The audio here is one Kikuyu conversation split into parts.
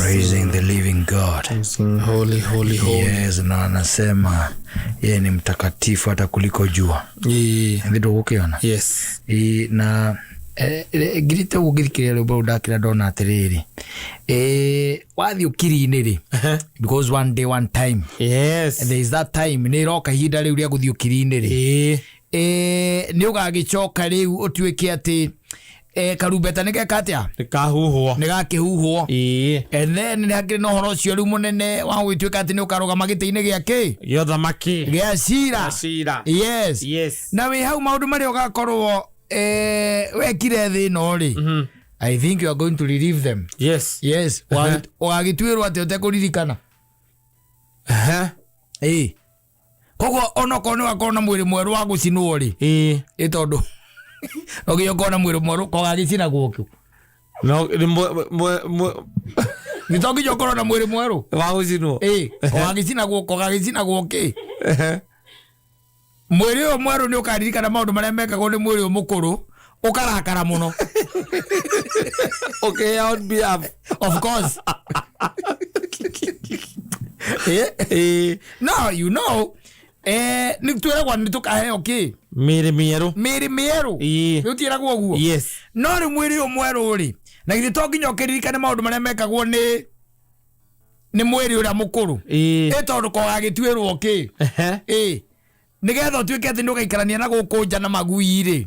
Praising the living God. Sing holy, holy, holy. Yes, na anasema yeye ni mtakatifu hata kuliko jua. Yeah. Nĩ ndũgũkĩona? Yes. Ĩ, na ngirĩte ũguo ngĩthikĩrĩria rwĩmbo rũu ndakĩra ndona atĩrĩrĩ, wathiĩ ũkiri-inĩ rĩ, because one day, one time, there is that time nĩ ĩroka ihinda rĩu rĩa gũthiĩ ũkiri-inĩ rĩ, nĩ ũgagĩcoka rĩu ũtuĩke atĩ karumbeta nĩ geka atĩa? Nĩkahuhwo. Nĩ gakĩhuhwo. Ĩĩ. And then nĩ hakĩrĩ na ũhoro ũcio rĩu mũnene wa gũgĩtuĩka atĩ nĩ ũkarũgama gĩtĩ-inĩ gĩa kĩ? Gĩa ũthamaki. Gĩa cira. Cira. Yes. Yes. Na wĩ hau maũndũ marĩa ũgakorwo wekire thĩ ĩno rĩ, I think you are going to relive them. Yes. Ũgagĩtuĩrwo atĩ ũtekũririkana. Ĩĩ, koguo onokorwo nĩ wakorwo na mwĩrĩ mwerũ wa gũcinwo rĩ, ĩ tondũ no nginya ũkorwo na mwĩrĩ mwerũ kogagĩcinagwo kũ? No nĩ mwe mwe mwe Nĩ to nginya ũkorwo na mwĩrĩ mwerũ wa gũcinwo. Ĩ, kogagĩcinagwo kogagĩcinagwo kĩ? Mwĩrĩ ũyũ mwerũ nĩ ũkaririkana maũndũ marĩa mekagwo nĩ mwĩrĩ ũyũ mũkũrũ, ũkarakara mũno. Okay, on behalf. Of course. No, nĩ twĩragwo nĩ tũkaheo kĩ? Mĩĩrĩ mĩerũ. Mĩĩrĩ mĩerũ. Nĩ ũtiĩragwo ũguo? Yes. No rĩu mwĩrĩ ũyũ mwerũ rĩ, na githĩ to nginya ũkĩririkane maũndũ marĩa mekagwo nĩ mwĩrĩ ũrĩa mũkũrũ? Ĩ, tondũ kogagĩtuĩrwo kĩ? Ĩ, nĩgetha ũtuĩke atĩ nĩ ũgaikarania na gũkũ nja na magui rĩ,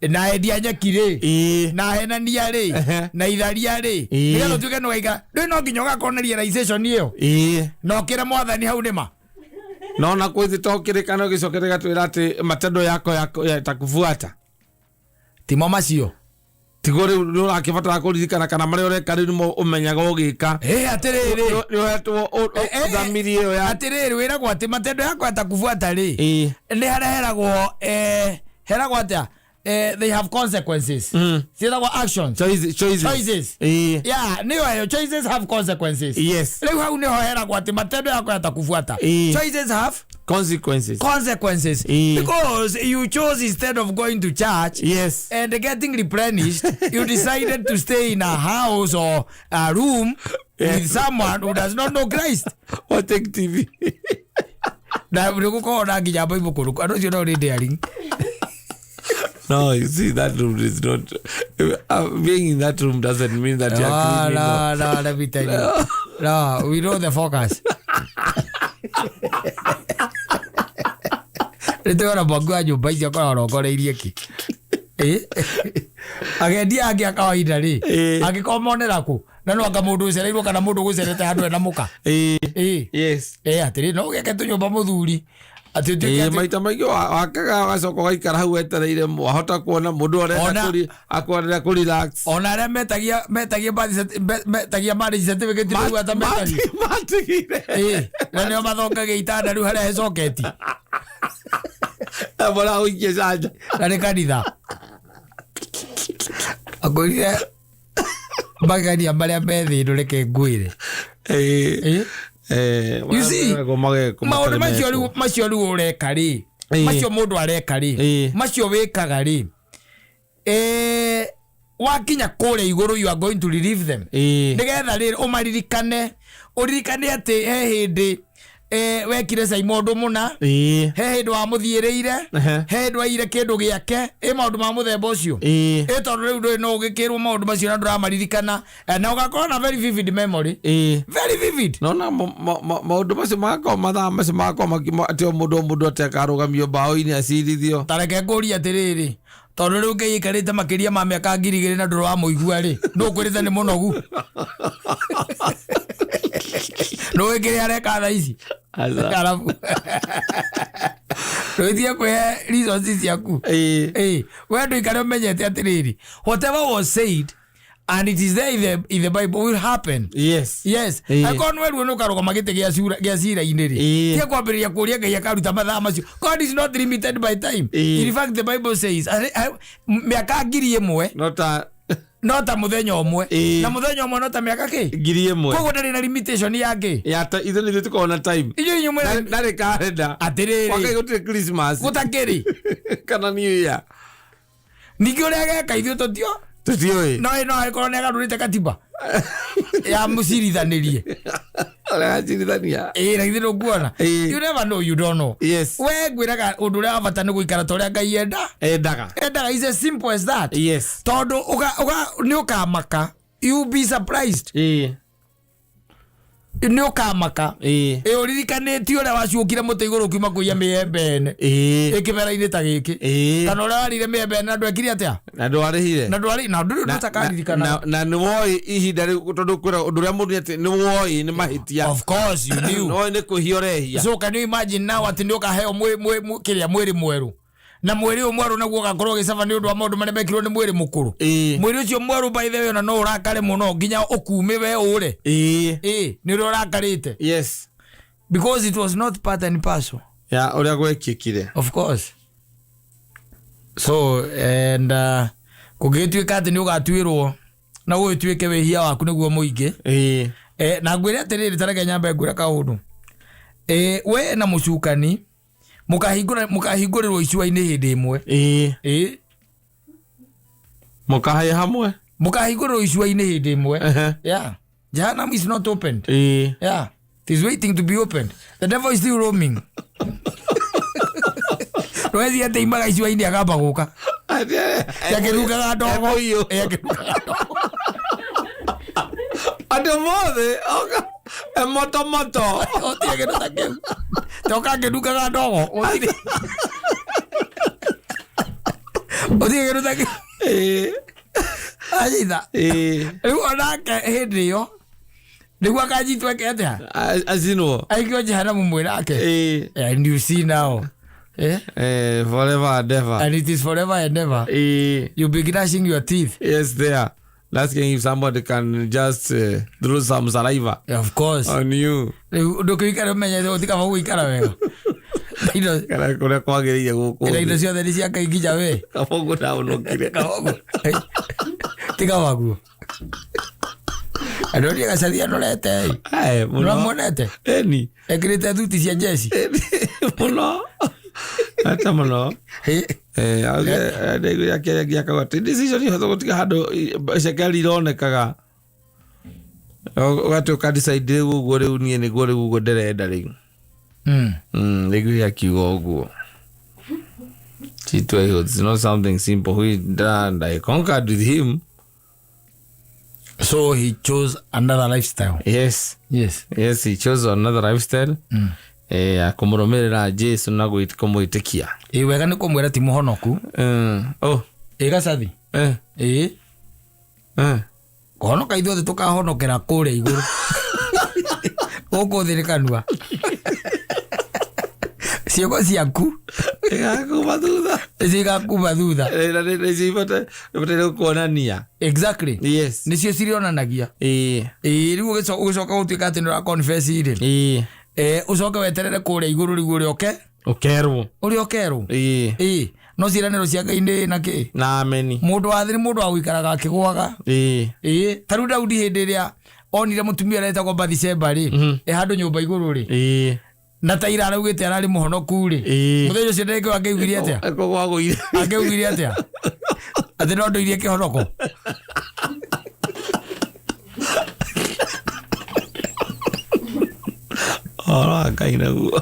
na endia nyeki rĩ, na henania rĩ, na itharia rĩ, nĩgetha ũtuĩke nĩ ũgaikara rĩu, no nginya ũgakorwo na realization ĩyo na ũkĩre Mwathani hau nĩma. No na kwĩthi to kĩrĩkano gĩcoke gĩgatwĩra atĩ matendo yako yatakufuata. Timo macio. Tiguo rĩu nĩ ũrakĩbatara kũririkana kana marĩa ũreka rĩu nĩmo ũmenyaga ũgĩka. Ĩ, atĩrĩrĩ. Nĩ ũhetwo thamiri ĩyo ya Atĩrĩrĩ, wĩragwo atĩ matendo yako yatakufuata rĩ, nĩ harĩa heragwo, heragwo atĩa? They have consequences. Ciĩtagwo actions. Choices, choices. Choices. Yeah, nĩyo ĩyo, choices have consequences. Rĩu hau nĩho heragwo atĩ matendo yako yatakufuata. Choices have consequences. Consequences. Because you chose, instead of going to church and getting replenished, you decided to stay in a house or a room with someone who does not know Christ. Watching TV. Na nĩ gũkorwo na nginya Bible kũrũ andũ acio no nĩ daring. No, you see, that room is not. Being in that room doesn't mean that you are No, criminal. no, let me tell you, no, we know the focus. Nĩ tũrona mwangi wa nyũmba icio akoragwo arongoreirie kĩ? Ĩ? Agendi angĩ a kawaida rĩ, angĩkorwo monera kũ na no anga mũndũ ũcereirwo kana mũndũ ũgũcerete handũ ena mũka. Ĩ. Ĩ, atĩrĩ, no ũgĩake tũnyũmba mũthuri atĩ ũtuĩke Maita maingĩ wakaga ũgacoka ũgaikara hau wetereire wahota kuona mũndũ arenda akwarenda kũ relax. Ona arĩa metagia metagia marriage certificate rĩu ata metagia. Matigire. Ĩ, na nĩo mathongagia itanda rĩu harĩa hecoketi. Mbora ũikie canja. Na nĩ kanitha akwĩrire magegania marĩa me thĩ ĩno, reke ngwĩre. Ĩ? You see, maũndũ macio rĩu, macio rĩu ũreka rĩ, macio mũndũ areka rĩ, macio wĩkaga rĩ, wakinya kũrĩa igũrũ you are going to relive them, nĩgetha rĩrĩ ũmaririkane, ũririkane atĩ he hĩndĩ wekire caima ũndũ mũna, he hĩndĩ wamũthiĩrĩire, he hĩndĩ waire kĩndũ gĩake, ĩ maũndũ ma mũthemba ũcio. Ĩ, tondũ rĩu ndũrĩ no ũgĩkĩrwo maũndũ macio na ndũramaririkana, na ũgakorwo na very vivid memory, very vivid. Nona maũndũ macio magakorwo mathaa macio magakorwo atĩ o mũndũ atĩ akarũgamio mbaũ-inĩ acirithio. Tareke ngũrie atĩrĩrĩ, tondũ rĩu Ngai aikarĩte makĩria ma mĩaka 2000 na ndũrĩ wamũigua rĩ, nũ ũkwĩrĩte nĩ mũnogu? Nũĩ kĩrĩa areka thaa ici? Aca. Arabu ndũgĩtige kwĩhe reasons ciaku. Ĩ, we ndũikare ũmenyete atĩrĩrĩ, whatever was said and it is there in the Bible will happen. Yes. Angĩkorwo nĩ weruo nĩ ũkarũgama gĩtĩ gĩa cira-inĩ rĩ, tia kwambĩrĩria kũria Ngai akaruta mathaa macio. God is not limited by time. In fact, the Bible says mĩaka 1000 no ta no ta mũthenya ũmwe, na mũthenya ũmwe no ta mĩaka kĩ? 1000. Koguo ndarĩ na limitation ya kĩ? Ya ta ithuĩ nĩthuĩ tũkoragwo na time. Inyuĩ inyuĩ mwĩna Ndarĩ karenda. Atĩrĩrĩ. Wakai gũtirĩ Christmas gũtakĩrĩ kana New Year. Ningĩ ũrĩa ageka ithuĩ tũtio Tũtiũĩ. No ĩ, no agĩkorwo nĩ agarũrĩte katiba. Ya mũcirithanĩrie. Ũrĩa acirithania. Ĩĩ, na githĩ ndũkuona? Ĩĩ. You never know, you don't know. Yes. We ngwĩraga ũndũ ũrĩa wa bata nĩ gũikara ta ũrĩa Ngai enda. Endaga. Endaga is as simple as that. Yes. Tondũ nĩ ũkamaka, you be surprised. Ĩĩ. Nĩ ũkamaka. Ĩĩ. Ĩ ũririkanĩtie ũrĩa wacuokire mũtĩ igũrũ ũkiuma kũiya mĩembe ene. Ĩĩ. Ĩ kĩmera-inĩ ta gĩkĩ. Ĩĩ. Kana ũrĩa warĩire mĩembe ene na ndwekire atĩa? Na ndwarĩhire. Na ndwarĩ na ndũrĩ ũndũ ũtakaririkana. Na nĩ woĩ ihinda rĩu tondũ kwĩra ũndũ ũrĩa mũndũ nĩ atĩ nĩ woĩ nĩ mahĩtia. Of course you knew. Nĩ woĩ nĩ kwĩhia ũrehia. So can you imagine now atĩ nĩ ũkaheo kĩrĩa mwĩrĩ mwerũ. Na mwĩrĩ ũyũ mwerũ naguo ũgakorwo ũgĩcaba nĩ ũndũ wa maũndũ marĩa mekirwo nĩ mwĩrĩ mũkũrũ. Ĩĩ. Mwĩrĩ ũcio mwerũ by the way ona no ũrakare mũno nginya ũkume we ũre. Ĩĩ. Ĩĩ, nĩ ũrĩa ũrakarĩte. Yes. Because it was not part and parcel. Ya ũrĩa gwekĩkire. Of course. So and kũngĩgĩtuĩka atĩ nĩ ũgatuĩrwo na gũgĩtuĩke wĩhia waku nĩguo mũingĩ. Ĩĩ. Na ngwĩre atĩrĩrĩ, ta reke nyambe ngwĩre kaũndũ. We na mũcukani mũkahingũrĩrwo icua-inĩ hĩndĩ ĩmwe. Ĩĩ. Ĩĩ. Mũkahĩa hamwe? Mũkahingũrĩrwo icua-inĩ hĩndĩ ĩmwe. Ehe. Yeah. Jehanamu is not opened. Ĩĩ. Yeah. It is waiting to be opened. The devil is still roaming. Rwezi atĩ imaga icua-inĩ akamba gũka. Akĩrungaga ndogo. Ekũiyũ. Akĩrungaga ndogo. Andũ mothe oka emotomoto. Gũtirĩ kĩndũ ta kĩu. Toka akĩrungaga ndogo. Gũtirĩ. Gũtirĩ kĩndũ ta kĩu. Ĩĩ. Anyita. Ĩĩ. Rĩu onake hĩndĩ ĩyo nĩguo akanyitwo eke atĩa? Acinwo. Aikio jehanamu mwĩ nake. Ĩĩ. And you see now. Eh? Forever and ever. And it is forever and ever. Ĩĩ. You'll be gnashing your teeth. Yes, there. Asking if somebody can just throw some saliva. Of course. on you. Rĩu ndũkĩikare ũmenyete gũtikaba gũikara wega. Kana kũrĩa kwagĩrĩire gũkũ Na indo thĩ. ciothe nĩ cia Ngai nginya we. Kabogo ndahonokire. Kabogo. Tiga waguo. Andũ arĩa gacaria ndorete. Ae, mũno. Ũramuonete? Ĩni. Ekĩrĩte thuti cia jeshi. Ĩni. Mũno. Ata mũno. Ndaiguire akauga atĩ decision ihotha gũtiga handũ cekeri ironekaga. Ũgatuĩka decide rĩu ũguo rĩu niĩ nĩguo rĩu ũguo ndĩrenda rĩu. Ndaiguire akiuga ũguo. Chitwa, it's not something simple. We and I conquered with him. So he chose another lifestyle. Yes. Yes. Yes, he chose another lifestyle. Kũmũrũmĩrĩra Jesu na kũmwĩtĩkia. Ĩ wega nĩ kũmwĩra ti mũhonoku. Oh. Ĩ gacathi. Ĩ. Kũhonoka ithuothe tũkahonokera kũrĩa igũrũ. Gũkũ thĩ nĩ kanua. Ciĩko ciaku Igakuma thutha. Cigakuma thutha. Na nĩcio ibataire kuonania. Exactly. Yes. Nĩcio cirionanagia. Ĩĩ. Ĩ rĩu ũgĩcoka gũtuĩka atĩ nĩ ũra confess rĩ. Ĩĩ. Ũcoke weterere kũrĩa igũrũ rĩu ũrĩa ũke. Ũkerwo. Ũrĩa ũkerwo. Ĩĩ. Ĩ no ciĩranĩro cia Ngai nĩ na kĩ? Na ameni. Mũndũ wa thĩ nĩ mũndũ wa gũikaraga akĩgũaga. Ĩĩ. Ĩ ta rĩu Daudi hĩndĩ ĩrĩa onire mũtumia ũrĩa wetagwo Bathsheba rĩ, ĩ handũ nyũmba igũrũ rĩ. Ĩĩ. Na ta ira araugĩte ararĩ mũhonoku rĩ. Ĩĩ. Mũthenya ũcio ndagĩka angĩaugire atĩa? Ĩkũgwagũire. Angĩaugire atĩa? Atĩ no ndũirie kĩhonoko. Ũhoro wa Ngai naguo.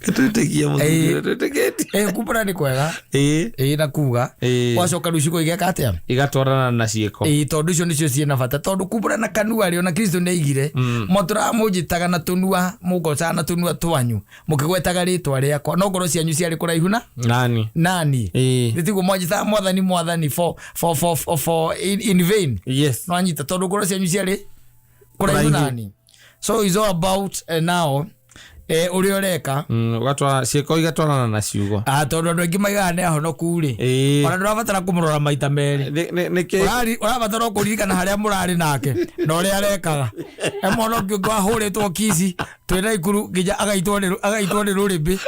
Twĩtĩkie mũthuri Ĩĩ. ũrĩa twĩtĩkĩtie. Kumbũra nĩ kwega. Ĩĩ. Ĩ na kuga. Ĩĩ. Wacoka rĩu ciugo igeka atĩa? Igatwarana na ciĩko. Ĩ tondũ icio nĩcio ciĩna bata tondũ kumbũra na kanua rĩ ona Kristo nĩ aigire mwatũraga mũnjĩtaga na tũnua mũngocaga na tũnua twanyu mũkĩgwetaga rĩtwa rĩakwa no ngoro cianyu ciarĩ kũraihu na Nani? nani. Ĩĩ. Nĩtiguo mwanjĩtaga mwathani mwathani for in vain. Yes. Nwanyita tondũ ngoro cianyu ciarĩ kũraihu Kũraihu. nani. So it's all about now ũrĩa ũreka. Ũgatwara ciĩko igatwarana na ciugo. Ah, tondũ andũ aingĩ maigaga nĩ ahonoku rĩ. Ĩĩ. Ona ndũrabatara kũmũrora maita merĩ. Nĩkĩ? Ũrabatara o kũririkana harĩa mũrarĩ nake na ũrĩa arekaga. E mũhonoki ũngĩ wahũrĩtwo kici twĩna ikuru nginya agaitwo nĩ rũrĩmĩ.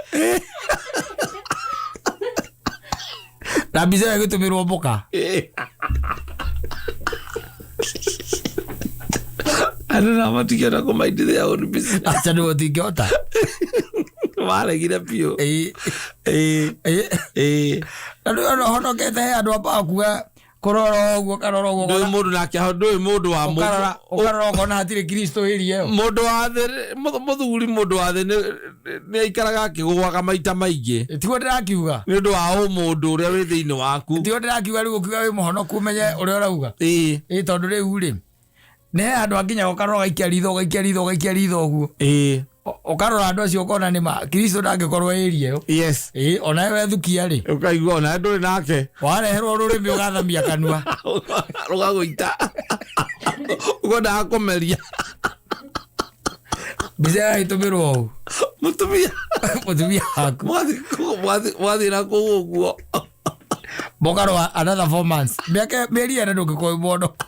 Na mbica ĩyo ĩgĩtũmĩrwo mboka. Andũ nao matingĩhota kũ-mind their own business. Aca nĩ gũtingĩhota. Maregire biũ. Ĩĩ. Ĩĩ. Ĩĩ. Ĩĩ. Na rĩu ona honokete he andũ ambaga kuga Kũrora ũguo, ũkarora ũguo. Ndũĩ mũndũ nake hau, ndũĩ mũndũ wa mũndũ. Ũkarora ũkona hatirĩ Kristo ĩria ĩyo. Mũndũ wa thĩ, mũthuri mũndũ wa thĩ nĩ aikaraga akĩgũaga maita maingĩ. Tiguo ndĩrakiuga. Nĩ ũndũ wa ũmũndũ ũrĩa wĩ thĩinĩ waku. Tiguo ndĩrakiuga, rĩu ũkiuga wĩ mũhonoku ũmenye ũrĩa ũrauga. Ĩĩ. Ĩ tondũ rĩu rĩ, nĩ he andũ anginya ũkarora ũgaikia ritho, ũgaikia ritho, ũgaikia ritho ũguo. Ĩĩ. Ũkarora andũ acio ũkona nĩ ma Kristo ndangĩkorwo ĩria ĩyo. Yes. Ĩ onawe wethukia rĩ. Ũkaigua ona ndũrĩ nake. Wareherwo rũrĩmĩ ũgathamia kanua. Rũgagũita. Ũkwendaga kũmeria. Mbica yagĩtũmĩrwo ũũ. Mũtumia. Mũtumia waku. Mwathiĩ na kũu ũguo. Mũkarũa another 4 months. Mĩaka mĩeri ĩna ndũngĩkorwo wĩ mũhonoku.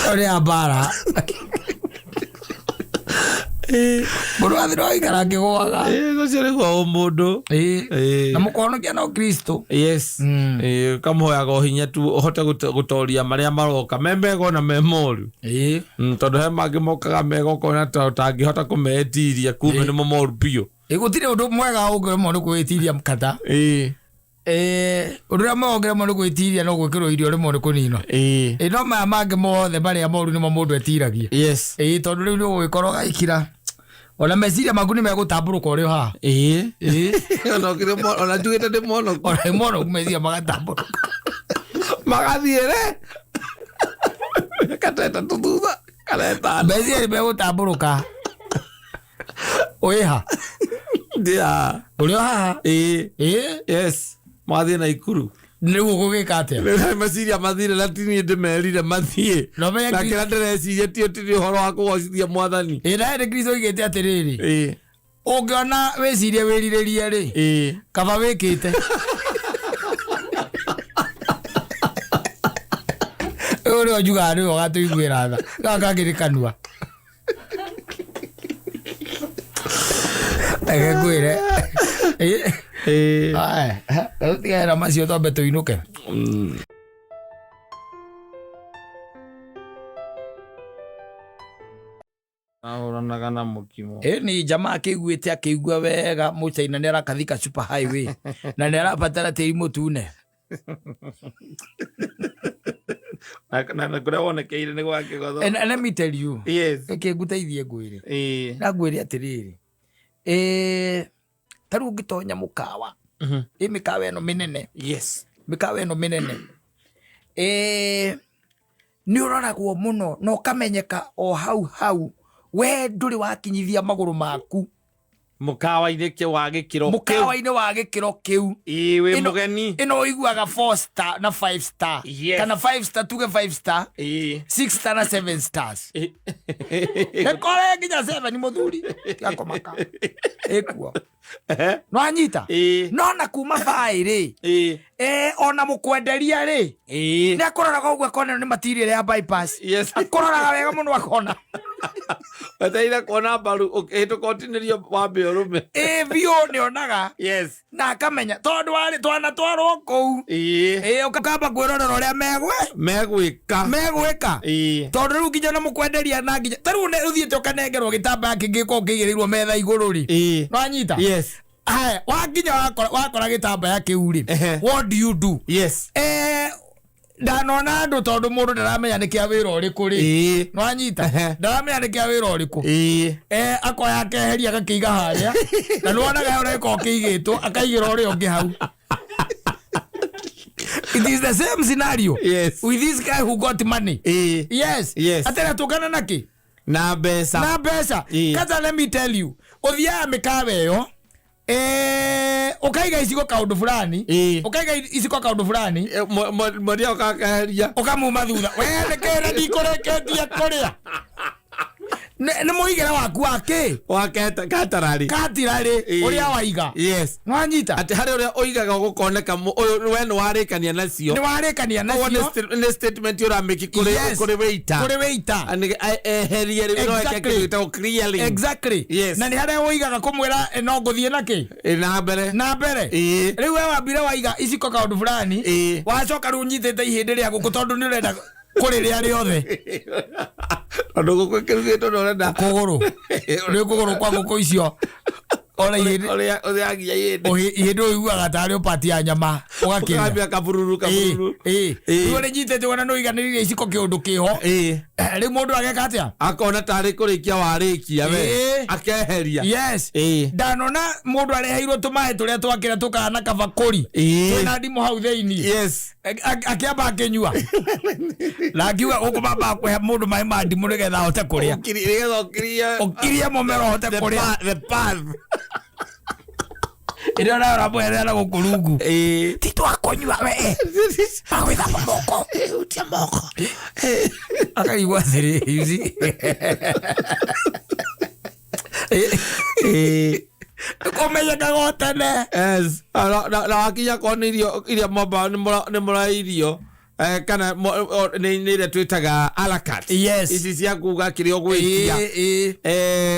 Ĩyo nĩ ya mbara. Mũndũ wa thĩ no aikara akĩgũaga. Ĩĩ, ũcio nĩguo ũmũndũ. Ĩĩ. Ĩĩ. Na mũkũhonokia no Kristo. Yes. Ĩĩ, ũkamũhoyaga o hinya tu ũhote gũtoria marĩa maroka me mega ona me moru. Ĩĩ. Tondũ he mangĩ mokaga mega ũkona ta ũtangĩhota kũmetiria, kumbe nĩmo moru biũ. Ĩĩ, gũtirĩ ũndũ mwega ũngĩremwo nĩ kwĩtiria kata. Ĩĩ. Ũndũ ũrĩa mwega ũngĩremwo nĩ gwĩtiria no gwĩkĩrwo irio rĩmwe nĩ kũninwo. Ĩĩ. Ĩĩ, no maya mangĩ mothe marĩa moru nĩmo mũndũ etiragia. Yes. Ĩĩ, tondũ rĩu nĩ ũgũgĩkorwo ũgaikira. Ona meciria maku nĩ megũtambũrũka ũrĩ o haha. Ĩĩ. Ĩĩ. Ona ũkĩrĩ ona njugĩte ndĩ mũhonoku. Ona wĩ mũhonoku meciria magatambũrũka. Magathiĩ rĩ? Mĩaka ta ĩtatũ thutha, kana ĩtano. Meciria nĩ megũtambũrũka. Wĩ ha? Ndĩ haha. Ũrĩ o haha? Ĩĩ. Ĩĩ. Yes. Mathiĩ Naikuru. Rĩu ũgũgĩka atĩa? Rĩu meciria mathire na ti niĩ ndĩmerire mathiĩ. Na ũmenye Na kĩrĩa ndĩreciria ti ũhoro wa kũgocithia Mwathani. Ĩĩ, na hĩndĩ Kristo oigĩte atĩrĩrĩ. Ĩĩ. Ũngĩona wĩcirie wĩrirĩrie rĩ. Ĩĩ. Kaba wĩkĩte. Ũyũ nĩwe njugaga nĩwe ũgatũiguĩra tha. Gaka kangĩ nĩ kanua. Reke ngwĩre. Ĩĩ. Ĩĩ. Aya, rĩu tigana na macio twambe tũinũke. Ahũranaga na mũkimo. Ĩ ni jamaa akĩiguĩte akĩigua wega mũchaina nĩ arakathika super highway na nĩ arabatara tĩri mũtune. Na kũrĩa wonekeire nĩ gwa kĩgotho. And let me tell you. Yes. Reke ngũteithie ngwĩre. Ĩĩ. Na ngwĩre atĩrĩrĩ. Ta rĩu ũngĩtonya mũkawa. Ĩ mĩkawa ĩno mĩnene. Yes. Mĩkawa ĩno mĩnene. Nĩ ũroragwo mũno na ũkamenyeka o hau hau. We ndũrĩ wakinyithia magũrũ maku. Mũkawa-inĩ wa gĩkĩro kĩu. Mũkawa-inĩ wa gĩkĩro kĩu. Ĩĩ, wĩ mũgeni. Ĩno ũiguaga 4 star na 5 star. Yes. Kana 5 star, tuge 5 star. Ĩĩ. 6 star na 7 stars. Ĩĩ. Nĩkore nginya 7 mũthuri. Tigakomaka. Ĩkuo. No anyita? Ĩĩ. No na kuma baĩ rĩ. Ĩĩ. Ona mũkwenderia rĩ. Ĩĩ. Nĩ akũroraga ũguo akona nĩ material ya bypass. Yes. Akũroraga wega mũno akona. Wetereire kuona mbaru ũkĩhĩtũka ũtinĩrio wambe ũrũme. Ĩĩ, biũ nĩ onaga. Yes. Na akamenya tondũ warĩ twana twarwo kũu. Ĩĩ. Ĩĩ, ũkamba kwĩrorera ũrĩa Megwĩka. Megwĩka. Ĩĩ. Tondũ rĩu nginya na mũkwenderia na nginya ta rĩu ũthiĩte ũkanengerwo gĩtambaya kĩngĩ gĩkoragwo kĩigĩrĩirwo metha igũrũ rĩ. Ĩĩ. No anyita? Yes. Haya, wakinya wakora gĩtambaya kĩu rĩ. Ehe. What do you do? Yes. Ndanona andũ tondũ mũndũ ndaramenya nĩ kĩa wĩra ũrĩkũ rĩ. Ĩĩ. No anyita? Ehe. Ndaramenya nĩ kĩa wĩra ũrĩkũ. Ĩĩ. Akoya akeheria agakĩiga harĩa. Na nĩwonaga he ũrĩa gĩkoragwo kĩigĩtwo, akaigĩra ũrĩa ũngĩ hau. It is the same scenario. Yes. With this guy who got money. Ĩĩ. Yes. Yes. Atĩrĩ tũkana na kĩ? Na mbeca. Na mbeca. Ĩĩ. Kwanza let me tell you. Ũthiaga mĩkawa ĩyo. Ũkaiga icigo kaũndũ fulani. Ĩĩ. Ũkaiga icigo kaũndũ fulani. Mwendia ũkakeheria. Ũkamuma thutha. We nĩkĩra ndikũrĩkĩtie kũrĩa. Nĩ mũigĩre waku wa kĩ? Wa katararĩ. Katirarĩ, Ĩĩ. ũrĩa waiga. Yes. Nwanyita? Atĩ harĩ ũrĩa ũigaga ũgũkoneka ũyũ we nĩ warĩkania nacio. Nĩ warĩkania Koguo nacio. nĩ statement ũramĩki Yes. kũrĩ waiter. Kũrĩ waiter. Eherie rĩu no eke Exactly. kĩndũ gĩtagwo clearing. Exactly. Yes. Na nĩ harĩa ũigaga kũmwĩra, no ngũthiĩ na kĩ? Na mbere. Na mbere. Ĩĩ. Rĩu we wambire waiga iciko kaũndũ fulani. Ĩĩ. Wacoka rĩu ũnyitĩte ihĩndĩ rĩa ngũkũ tondũ nĩ ũrenda kũrĩrĩa rĩothe. Tondũ ngũkũ ĩkĩrugĩtwo na ũrenda Kũgũrũ. Nĩ kũgũrũ kwa ngũkũ icio. Ona ihĩndĩ- Ũrĩa ũrĩagia ihĩndĩ. Ihĩndĩ ũiguaga tarĩ ũpati ya nyama ũgakĩrĩa. Ũkambia kabururu kabururu. Ĩĩ. Ĩĩ. Rĩu nĩnyitĩte ona nĩ ũiganĩrire iciko kĩũndũ kĩho. Rĩu mũndũ ageka atĩa? Akona tarĩ kũrĩkia warĩkia we. Akeheria. Yes. Ndanona mũndũ areheirwo tũmaĩ tũrĩa twakĩra tũkahana kabakũri twĩna ndimũ hau thĩinĩ. Akĩamba akĩnyua na akiuga gũkũ mambaga kũhe mũndũ maĩ ma ndimũ nĩgetha ahote kũrĩa. Nĩgetha ũkirie. Ũkirie mũmero ũhote The kũrĩa. The path. Ĩrĩa nayo ũramũherera na gũkũ rungu. Ti twakũnyua we, magwĩthamba moko. Hutia moko. Akaigua atĩrĩ, you see? Kũmenyekaga o tene. Yes. Ah, na wakinya korwo nĩ irio iria mwamba nĩ mũrairio, kana nĩ iria twĩtaga a la carte. Ici cia kuga kĩrĩa ũgwĩtia. Ĩĩ.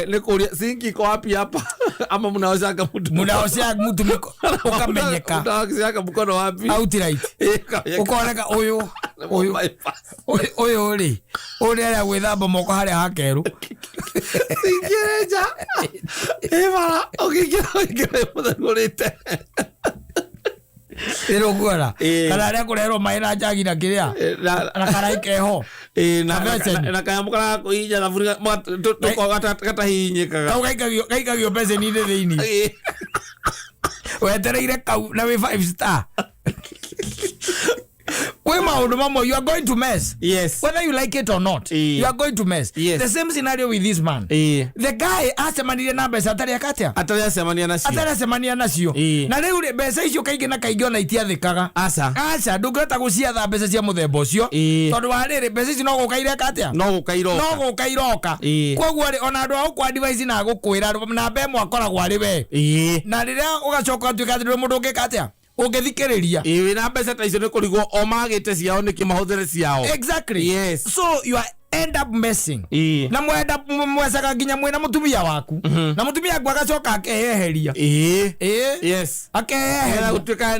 Nĩ kũria sinki iko wapi hapa, ama mnaoshanga mtu? Mũnaocia mũtu ũkamenyeka. Mnaoshanga mkono wapi? Outright. Ũkamenyeka. Ũkoneka ũyũ ũyũ Bypass. Ũyũ rĩ, ũyũ nĩ arĩa gwĩthamba moko harĩa hakerũ. Sinki ĩrĩ nja, ĩ bara ũkĩingĩra ũingĩra mũtherũrĩte. Nĩrũkuona Ĩĩ. kana arĩa kũreherwo maĩ na njagi na kĩrĩa na karai keho. Na Kabeceni. na kanyamũ karĩa gakũhihinya thabuni gatahihinyĩkaga. Kau gaikagio beceni-inĩ thĩinĩ. Wetereire kau na wĩ five star. Kwĩ maũndũ mamwe you are going to mess. Whether you like it or not, you are going to mess. The same scenario with this man. The guy acemanirie na mbeca atarĩ eka atĩa? Atarĩ acemania nacio. Atarĩ acemania nacio. Na rĩu rĩ, mbeca icio kaingĩ na kaingĩ ona itiathĩkaga. Aca. Aca, ndũngĩhota gũciatha mbeca cia mũthemba ũcio. Tondũ wa rĩrĩ, mbeca ici no gũka ireka atĩa? No gũka iroka. No gũka iroka. Koguo rĩ, ona andũ a gũkũ advice na gũkwĩra namba ĩmwe akoragwo arĩ we. Na rĩrĩa ũgacoka ũtuĩka atĩ ndũrĩ mũndũ ũngĩka atĩa? Ũngĩthikĩrĩria. Ĩĩ, wĩna mbeca ta icio nĩ kũrigwo o magĩte ciao nĩkĩ mahũthĩre ciao. Exactly. So you are end up messing. Na mwenda mwecaga nginya mwĩna mũtumia waku. Na mũtumia waku agacoka akeyeheria. Akeyeheria. Nĩgetha gũtuĩka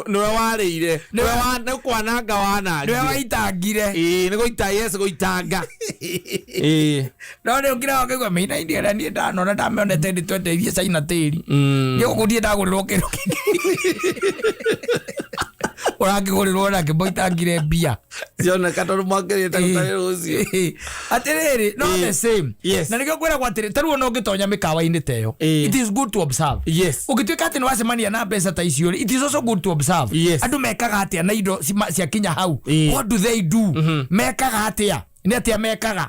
nĩwe warĩire. Nĩwe nĩ kwananga wanangire. Nĩwe waitangire. Ĩĩ, nĩ gũita, yes, gũitanga. No rĩu kĩrĩa ũkaigua mĩina indi ĩrĩa niĩ ndanona ndamĩonete ndĩ twendeirie caina tĩri. Niĩ gũkũ ndirĩ ndagũrĩrwo kĩndũ kĩngĩ. Ũrakĩgũrĩrwo nakĩ mũitangire mbia. Cioneka tondũ mwakĩrĩte gũtarĩ rũciũ. Atĩrĩrĩ, no the same. Na nĩkĩo ngwĩragwo atĩrĩ, ta rĩu ona ũngĩtonya mĩkawa-inĩ ta ĩyo, it is good to observe. Ũngĩtuĩka atĩ nĩ wacemania na mbeca ta icio rĩ, it is also good to observe. Andũ mekaga atĩa na indo ciakinya hau? What do they do? Mekaga atĩa? Nĩ atĩa mekaga?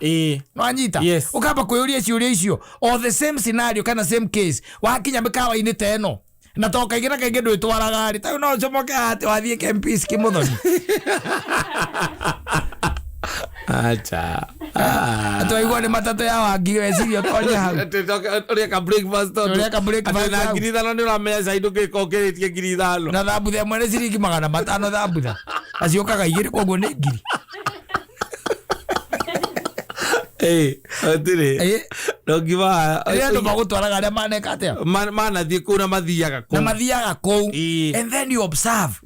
Nwanyita? Yes. Ũkamba kwĩyũria ciũria icio. O the same scenario kana same case, wakinya mĩkawa-inĩ ta ĩno, na to kaingĩ na kaingĩ ndwĩtwaraga rĩ, ta rĩu no ũcomoke atĩ wathiĩ Kempinski Mũthoni. Acha. Twaigua nĩ matatũ ya Wangi weciria ũtonye hau. Ũrĩa ka breakfast tondũ. Ũrĩa ka breakfast Atĩ na hau. 5,000 nĩ ũramenya cai ndũngĩka ũkĩrĩtie 5,000. Na thambutha ĩmwe nĩ ciringi 500 thambutha. Na ciũkaga igĩrĩ koguo nĩ ngiri. Hatirĩ. No ngiuma. Rĩrĩa andũ magũtwaraga arĩa maneka atĩa? Manathiĩ kũu na mathiaga kũu. Na mathiaga kũu. And then you observe.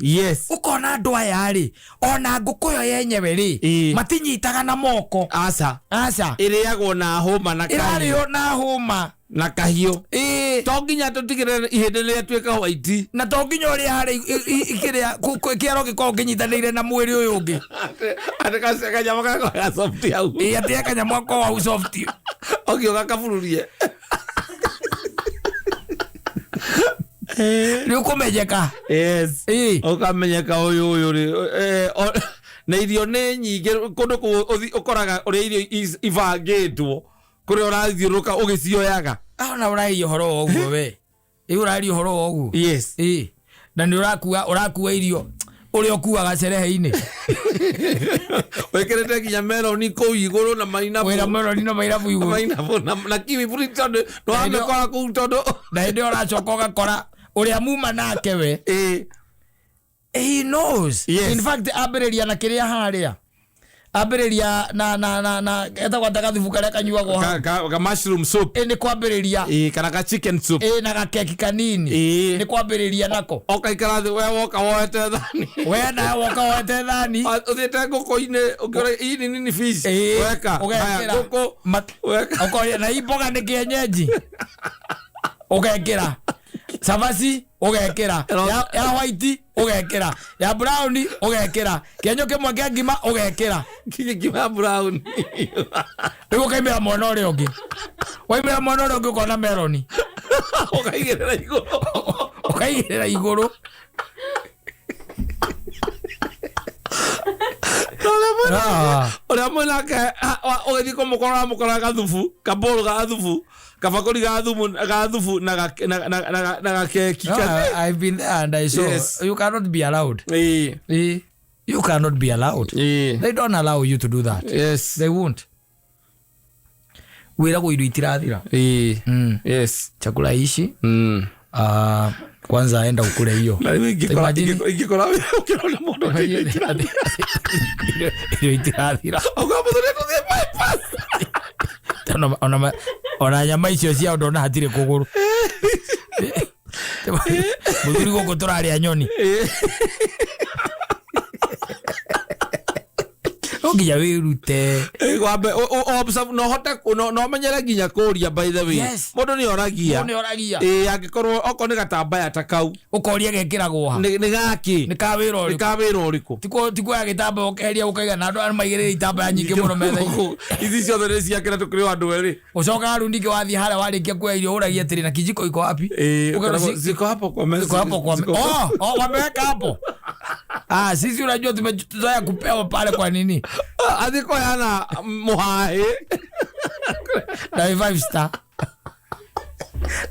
Ũkona andũ aya rĩ, ona ngũkũ ĩyo yenyewe rĩ, matinyitaga na moko. Aca. Aca. Ĩrĩagwo na hũma na kahiũ. Ĩrarĩo na hũma. Na kahiũ. To nginya tũtigĩrĩre ihĩndĩ rĩrĩa white. Na to nginya ũrĩa harĩa kĩrĩa kĩaro gĩkoragwo kĩnyitanĩire na mwĩrĩ ũyũ ũngĩ. Atĩ kanyamũ gako ga soft hau. Ĩĩ, atĩ kanyamũ gako hau soft. Ũngĩũka kabururie. Nĩ ũkũmenyeka. Yes. Ũkamenyeka ũyũ ũyũ rĩ. Na irio nĩ nyingĩ kũndũ kũu ũkoraga ũrĩa irio ibangĩtwo kũrĩa ũrathiũrũrũka ũgĩcioyaga. Ona ũraria ũhoro wa ũguo we. Ĩ ũraria ũhoro wa ũguo. Na nĩ ũrakua irio ũrĩa ũkuaga cerehe-inĩ. Wĩkĩrĩte nginya meroni kũu igũrũ na mainabu. Wĩra meroni na mainabu igũrũ. Mainabu na kiwi fruit tondũ nĩ wamĩkora kũu tondũ. Na hĩndĩ ĩyo ũracoka ũgakora ũrĩa muma nake we. He knows. In fact, ambĩrĩria na kĩrĩa harĩa. Ambĩrĩria na etagwo ata gathubu karĩa kanyuagwo hau. Ka mushroom soup. Nĩ kwambĩrĩria. Kana ka chicken soup. Na gakeki kanini. Nĩ kwambĩrĩria nako. Ũkaikara thĩ we woka woete thani. We nawe woka woete thani. Ũthiĩte ngũkũ-inĩ ũkĩũra hii ni nini fish. Weka. Ũgekĩra. Haya, ngũkũ. Weka. Ũkoria na hii mboga nĩ kienyeji. Ũgekĩra cabaci, ũgekĩra ya white, ũgekĩra ya brown, ũgekĩra kĩenyo kĩmwe kĩa ngima, ũgekĩra Nginya ngima ya brown. Rĩu ũkaimĩra mwena ũrĩa ũngĩ, waimĩra mwena ũrĩa ũngĩ ũkona meroni. Ũkaigĩrĩra igũrũ. Ũkaigĩrĩra igũrũ. Ah. Ũrĩa mwenake ũgĩthiĩ kũmũkora, ũramũkora gathubu, kabũrũ ga thubu, kabakũri ga thubu, ga thubu na na gakeki. No, I've been there and I saw. You cannot be allowed. You cannot be allowed. They don't allow you to do that. They won't. Wĩragwo irio itirathira. Chakula ishi. Kwanza enda ukule hiyo. Na rĩu ingĩkora Imagine- ingĩkora ũkĩrona mũndũ Imagine- irio itirathira. Auga mũthuri tũthiĩ bypass. Ona nyama icio ciao ndona hatirĩ kũgũrũ. Mũthuri, gũkũ tũrarĩa nyoni. No nginya wĩrute. Wambe observe, no hote no menyere nginya kũria, by the way. Mũndũ nĩ oragia. Mũndũ nĩ oragia. Ĩĩ, angĩkorwo okorwo nĩ gatambaya ta kau. Ũkoria gekĩragwo ha. Nĩ gakĩ? Nĩ ka wĩra Nĩ ũrĩkũ? ka wĩra ũrĩkũ? Tikuoya gĩtambaya ũkeheria ũkaiga na andũ arĩa maigĩrĩire itambaya nyingĩ mũno metha-inĩ. Ici ciothe nĩ ciakĩra tũkĩrĩ o andũ erĩ. Ũcokaga rĩu ningĩ wathiĩ harĩa warĩkia kuoya irio ũragia atĩrĩ, na kijiko iko wapi? Ũkerwo Ziko hapo kwa meza. Ziko hapo kwa oh, wameweka hapo. Ah, sisi unajua tumezoea kupewa pale kwa nini? Athiĩ kũheana mũhaĩ. Na wĩ five star.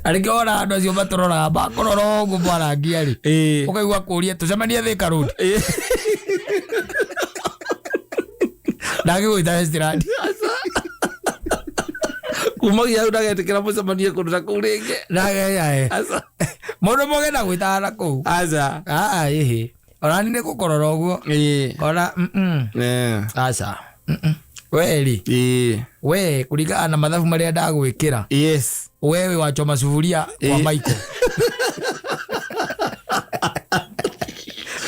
Na nĩkĩo wona andũ acio matũroraga makũrora ũguo mwarangia rĩ. Ũkaigua kũria tũcemanie Thika Road. Ndangĩgwĩta restaurant. Kumagia hau ndagetĩkĩra mũcemanie kũndũ ta kũu rĩngĩ. Ndageya. Aca. Mũndũ mũgenda gwĩtaga na kũu. Aca. Ah, ĩhĩ. Ona nĩ gũkũrora ũguo. Ona Aca. We rĩ. We kũringana na mathabu marĩa ndagwĩkĩra. Wewe wachoma sufuria kwa Michael.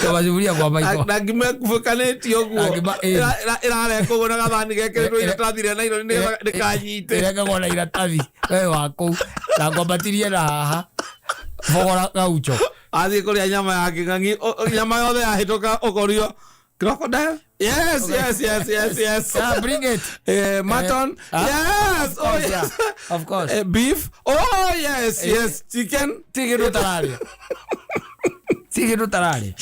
Choma sufuria kwa Michael. Na ngima ĩkubukanĩtio ũguo. Na ngima, ĩĩ. Ĩrarekwo ũguo na gathani gekĩrĩtwo iratathi rĩa naironi nĩgetha ndĩkanyite. Ĩrekagwo na iratathi. We wa kũu. Na ngwambatirie na haha. Bogora gaucho. Athiĩ kũrĩa nyama ya kĩng'ang'i, nyama yothe yahĩtũka ũkorio crocodile, yes, yes, yes, yes, yes. Yeah, bring it. Mutton. Ah, yes. of course, Oh, yes. yeah. Of course. Beef, oh yes, yes, chicken. Ti kĩndũ ũtararĩa. Ti kĩndũ ũtararĩa.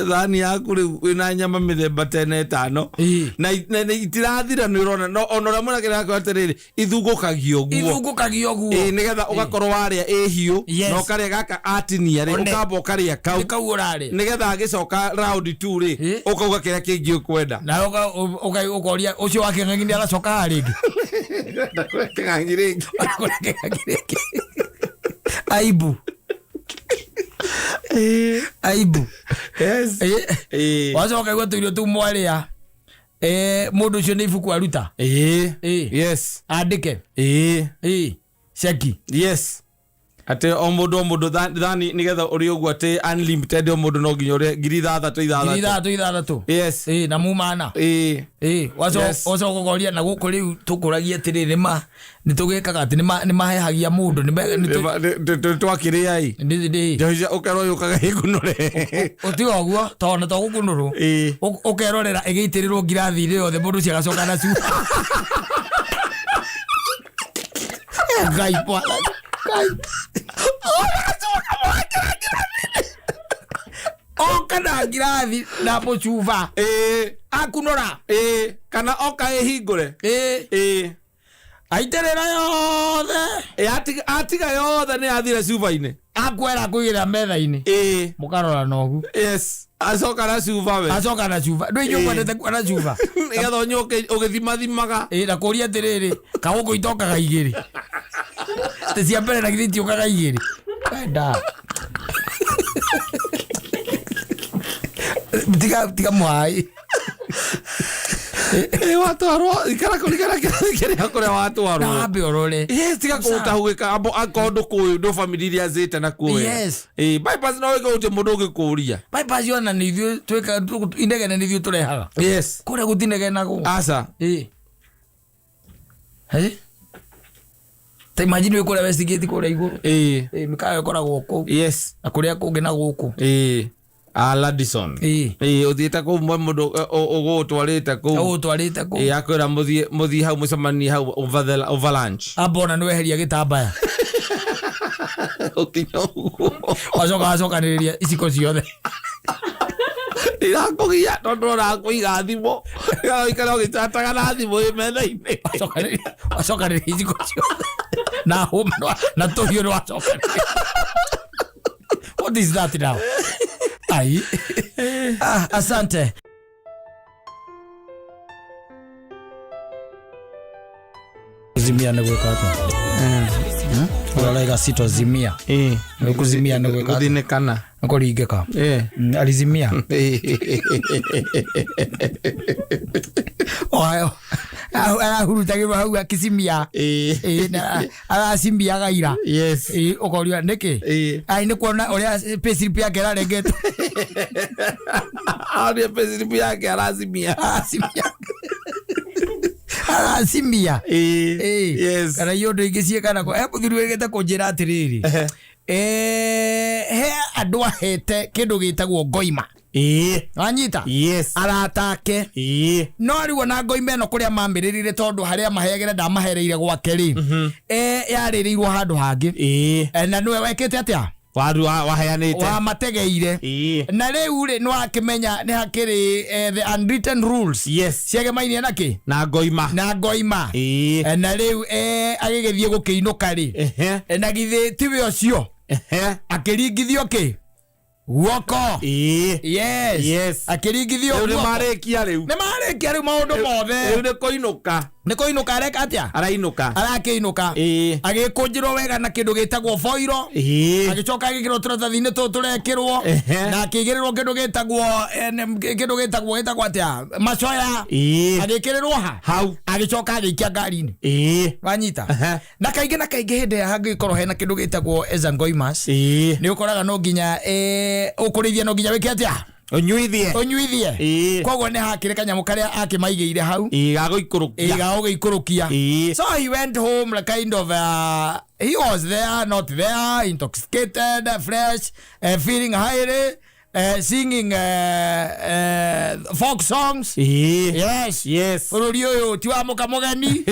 Thani yaku rĩu wĩna nyama mĩthemba tene ĩtano. Na itirathira, nĩ ũrona no ona ũrĩa mwanake akwĩra atĩrĩrĩ, ithungũkagio ũguo. Ithungũkagio ũguo. Ĩĩ, nĩgetha ũgakorwo warĩa ĩ hiũ na ũkarĩa gaka atinia rĩ, ũkamba ũkarĩa kau. Nĩ kau ũrarĩa. Nĩgetha agĩcoka round two rĩ, ũkauga kĩrĩa kĩngĩ ũkwenda. Na ũkoria ũcio wa kĩng'ang'i nĩ aracoka haha rĩngĩ. Ndakũrĩa kĩng'ang'i rĩngĩ. Kũrĩa kĩng'ang'i rĩngĩ. Aibu. Aibu. Wacoka igua tũirio tũu mwarĩa. Mũndũ ũcio nĩ ibuku aruta. Andĩke. Ceki. Yes, atĩ o mũndũ o mũndũ thani nĩgetha ũrĩ ũguo atĩ unlimited, o mũndũ no nginya ũrĩe 6000. Ngiri 6. Ithathatũ ithathatũ. Na mumana. Wacoka ũkoria na gũkũ rĩu tũkũragia atĩrĩ, nĩma nĩ tũgĩkaga atĩ nĩ mahehagia mũndũ Twakĩrĩa ĩ njohi ũkerwo yũkaga ĩkunũre. Ũtiga ũguo tondũ to gũkunũrwo. Ũkerorera ĩgĩitĩrĩrwo ngirathi-inĩ yothe, mũndũ ũcio agacoka na cuba. Ngai bwana. Ngai. Oka na ngirathi na mũcuba. Akunũra. Kana oka ĩhingũre. Aitĩrĩra yothe. Atiga yothe nĩ yathira cuba-inĩ. Akwera kũigĩrĩra metha-inĩ. Mũkarora na ũguo. Yes, acoka na cuba we. Acoka na cuba. Ndũ inyuĩ mwendete kuona na cuba. Nĩgetha ũnyue ũgĩthimathimaga. Ĩ, na kũria atĩrĩrĩ, kagũkũ itokaga igĩrĩ tĩ cia mbere na githĩ itiũkaga igĩrĩ wenda tiga tiga mwai. Watwarwo ikara kũringana kĩrathi kĩrĩa kũrĩa watwarwo. Wambe ũrore. Yes, tiga kũũtahũgĩka akorwo ndũkũĩ ndũ family iria zĩte na kuo. Yes. Bypass no wĩke gũtirĩ mũndũ ũngĩkũria. Bypass yona nĩ ithuĩ twĩka inegene, nĩ ithuĩ tũrehaga. Kũrĩa gũtinegenagwo. Aca. Ĩ. Ĩ? Ta imagine wĩ kũrĩa Westgate kũrĩa igũrũ. Ĩĩ. Ĩĩ, mĩkawa ĩkoragwo kũu. Yes. Na kũrĩa kũngĩ na gũkũ. Ĩĩ. A Radisson. Ĩĩ. Ĩĩ, ũthiĩte kũu mwe mũndũ ũgũgũtwarĩte kũu. Ũgũtwarĩte kũu. Ĩĩ, akwĩra mũthiĩ mũthiĩ hau mũcemanie hau over lunch. Amba ona nĩ weheria gĩtambaya. Ũkinya ũguo. Wacoka wacokanĩrĩria iciko ciothe. Ndirakũgia tondũ ũrakũiga thimũ. Ũikare ũgĩchataga na thimũ ĩ metha-inĩ. Wacokanĩrĩria iciko ciothe. Na hũma na tũhiũ nĩ wacokanĩrĩria. What is that now? Ai. Ah, asante. Kuzimia nĩ gwĩka atĩa? Ũraraiga sitozimia. Ĩĩ. Nĩ kũzimia nĩ gwĩka atĩa? Gũthinĩkana. Nĩ kũringĩka. Ĩĩ. Alizimia. Oyo. Arahurutagĩrwo hau akicimia. Ĩĩ. Ĩĩ, na aracimiaga ira. Yes. Ĩĩ, ũkoria nĩkĩ? Ĩĩ. Ai nĩ kuona ũrĩa payslip yake ĩrarengetwo. Aonia payslip yake aracimia. Aracimia. Aracimia. Ĩĩ. Ĩĩ. Yes. Kana iũndũ ingĩ ciĩkana ko. He mũthuri wĩrĩgĩte kũnjĩra atĩrĩrĩ. Ehe. He andũ ahete kĩndũ gĩtagwo ngoima. Ĩĩ. Wanyita? Yes. Arata ake. Ĩĩ. No rĩu ona ngoima ĩno kũrĩa mamĩrĩrire tondũ harĩa maheagĩra ndamahereire gwake rĩ. Yarĩrĩirwo handũ hangĩ. Ĩĩ. Na nĩwe wekĩte atĩa? Waru waheanĩte. Wamategeire. Ĩĩ. Na rĩu rĩ nĩwakĩmenya nĩ hakĩrĩ the unwritten rules. Yes. Ciegemainie na kĩ? Na ngoima. Na ngoima. Ĩĩ. Na rĩu agĩgĩthiĩ gũkĩinũka rĩ. Ehe. Na githĩ tiwe ũcio Ehe. akĩringithio kĩ? Guoko. Ĩĩ. Yes. Yes. Akĩringithio Rĩu nĩ guoko. marĩkia rĩu. Nĩ marĩkia rĩu maũndũ mothe. Rĩu nĩ kũinũka. Nĩ kũinũka areka atĩa? Arainũka. Arakĩinũka. Ĩĩ. Agĩkũnjĩrwo wega na kĩndũ gĩtagwo foiro. Ĩĩ. Agĩcoka agĩkĩrwo tũratathi-inĩ tũtũ tũrekĩrwo. Ehe. Na akĩigĩrĩrwo kĩndũ gĩtagwo kĩndũ gĩtagwo gĩtagwo atĩa? Macoya. Ĩĩ. Agĩkĩrĩrwo ha? Hau. Agĩcoka agĩikia ngari-inĩ. Ĩĩ. Wanyita? Ehe. Na kaingĩ na kaingĩ hĩndĩ ĩrĩa hangĩkorwo hena kĩndũ gĩtagwo ezangoimas. Ĩĩ. Nĩ ũkoraga no nginya ũkũrĩithia no nginya wĩke atĩa? Ũnyuithie. Ũnyuithie. Ĩĩ. Koguo nĩ hakĩrĩ kanyamũ karĩa akĩmaigĩire hau. Ĩĩ, gagũikũrũkia. Ĩĩ, gagũgĩikũrũkia. Ĩĩ. So he went home like kind of he was there, not there, intoxicated, fresh, feeling highly, singing folk songs. Ĩĩ. Yes. Yes. Bũrũri ũyũ ti wa mũka mũgeni.